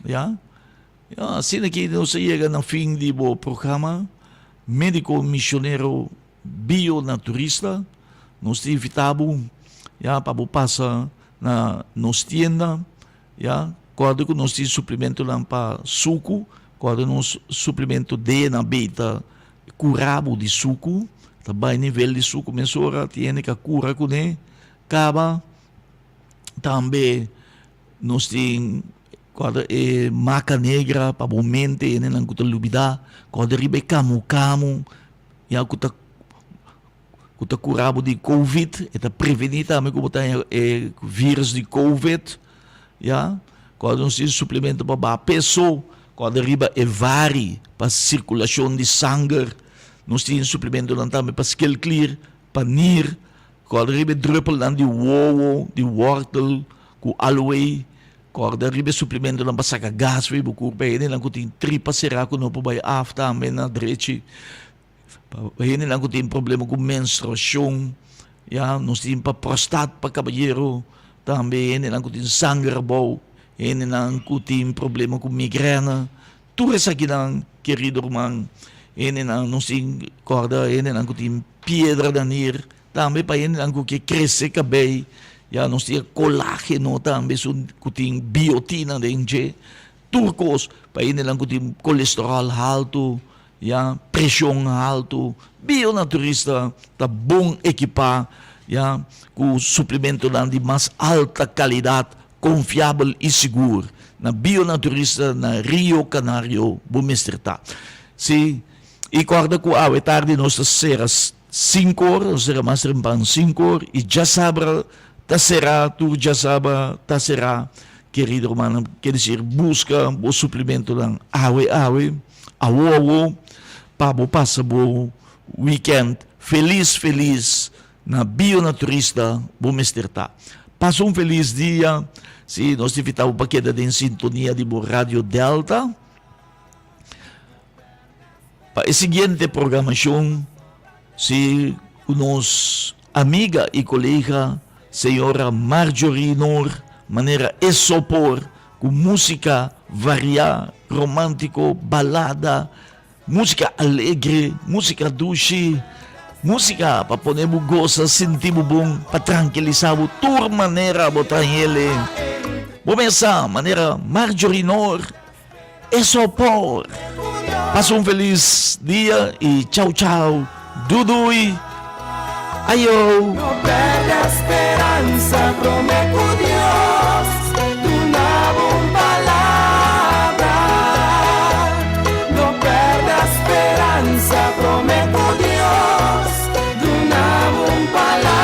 ya. Ya, asina aki nos a yega na fin di bo programa Medico Misionero Bionaturista, nos ta invita bo ya pa bo pasa na nos tienda ya, kòrda ku nos tin suplementonan pa suku, kòrda nos suplemento DNA B ta kura bo di suku, ta bai nivel di suku mesora, tin hende ka kura kuné kaba, tambe nos tin kòrda e maca negra pa bo mente, hendenan ku ta lubida, kòrda riba e kamu kamu. Ya ku ta ku ta kura bo di covid, e ta prevení tambe ku bo ta haña e virus di covid, ya. Kòrda nos tin suplemento pa baha peso, kòrda riba e vari pa sirkulashon di sanger, nos tin suplementonan tambe pa skelklier, pa nir, kòrda riba e drùpelnan di wowo, di wòrtel ku aloe. Kòrda riba e suplementonan pa saka gas for di bo kurpa. Hendenan ku tin tripa será ku no por bai af tambe na drechi. Pa hendenan ku tin problema ku menstruashon, ya, nos tin pa prostat pa kabayero tambe, hendenan ku tin sanger abou, hendenan ku tin problema ku migrèna. Tur esakinan, kerido ruman, hendenan nos tin kòrda hendenan ku tin piedra na nir. Tambe pa hendenan ku ke krese kabei, ya nos tin e kolageno tambe esun ku tin biotina den dje. Tur kos pa hendenan ku tin kolesteròl haltu, ya, preshon haltu. Bionaturista ta bon ekipá, ya, ku suplementonan di mas alta kalidat, konfiabel i sigur. Na Bionaturista na Rio Canario bo mester ta. Si, i kòrda ku awe tardi nos ta sera Sinku or, nos sera mas trempan sinku or i djasabra ta sera, tur djasabra ta sera, kerido rumannan, ke desir buska bo suplimentonan awe awe, awo awo, pa bo pasa bo weekend felis felis na Bionaturista bo mester ta. Pasa un felis dia, si nos ta invita bo pa keda den sintonia di bo Radio Delta. Pa e siguiente programacion si cu nos amiga y colega señora Marjorie Noor manera e sopor cu musica varia, romantico, balada, musica alegre, musica dushi, musica pa pone bo goza, sinti bo bon, pa trankilisa bo tur manera bo ta hele. Bo mesa manera Marjorie Noor. Eso por. Pasa un feliz dia y chau chau. Dudui. Ayo. No perde speransa, prome ku Dios duna bo un palabra. No perde speransa, prome ku Dios duna bo un palabra.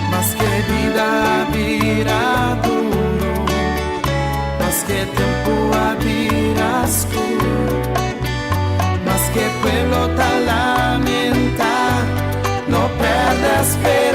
Maske bida a bira duro, maske tempu a bira skur. Maske pueblo ta lamenta, no perde speransa.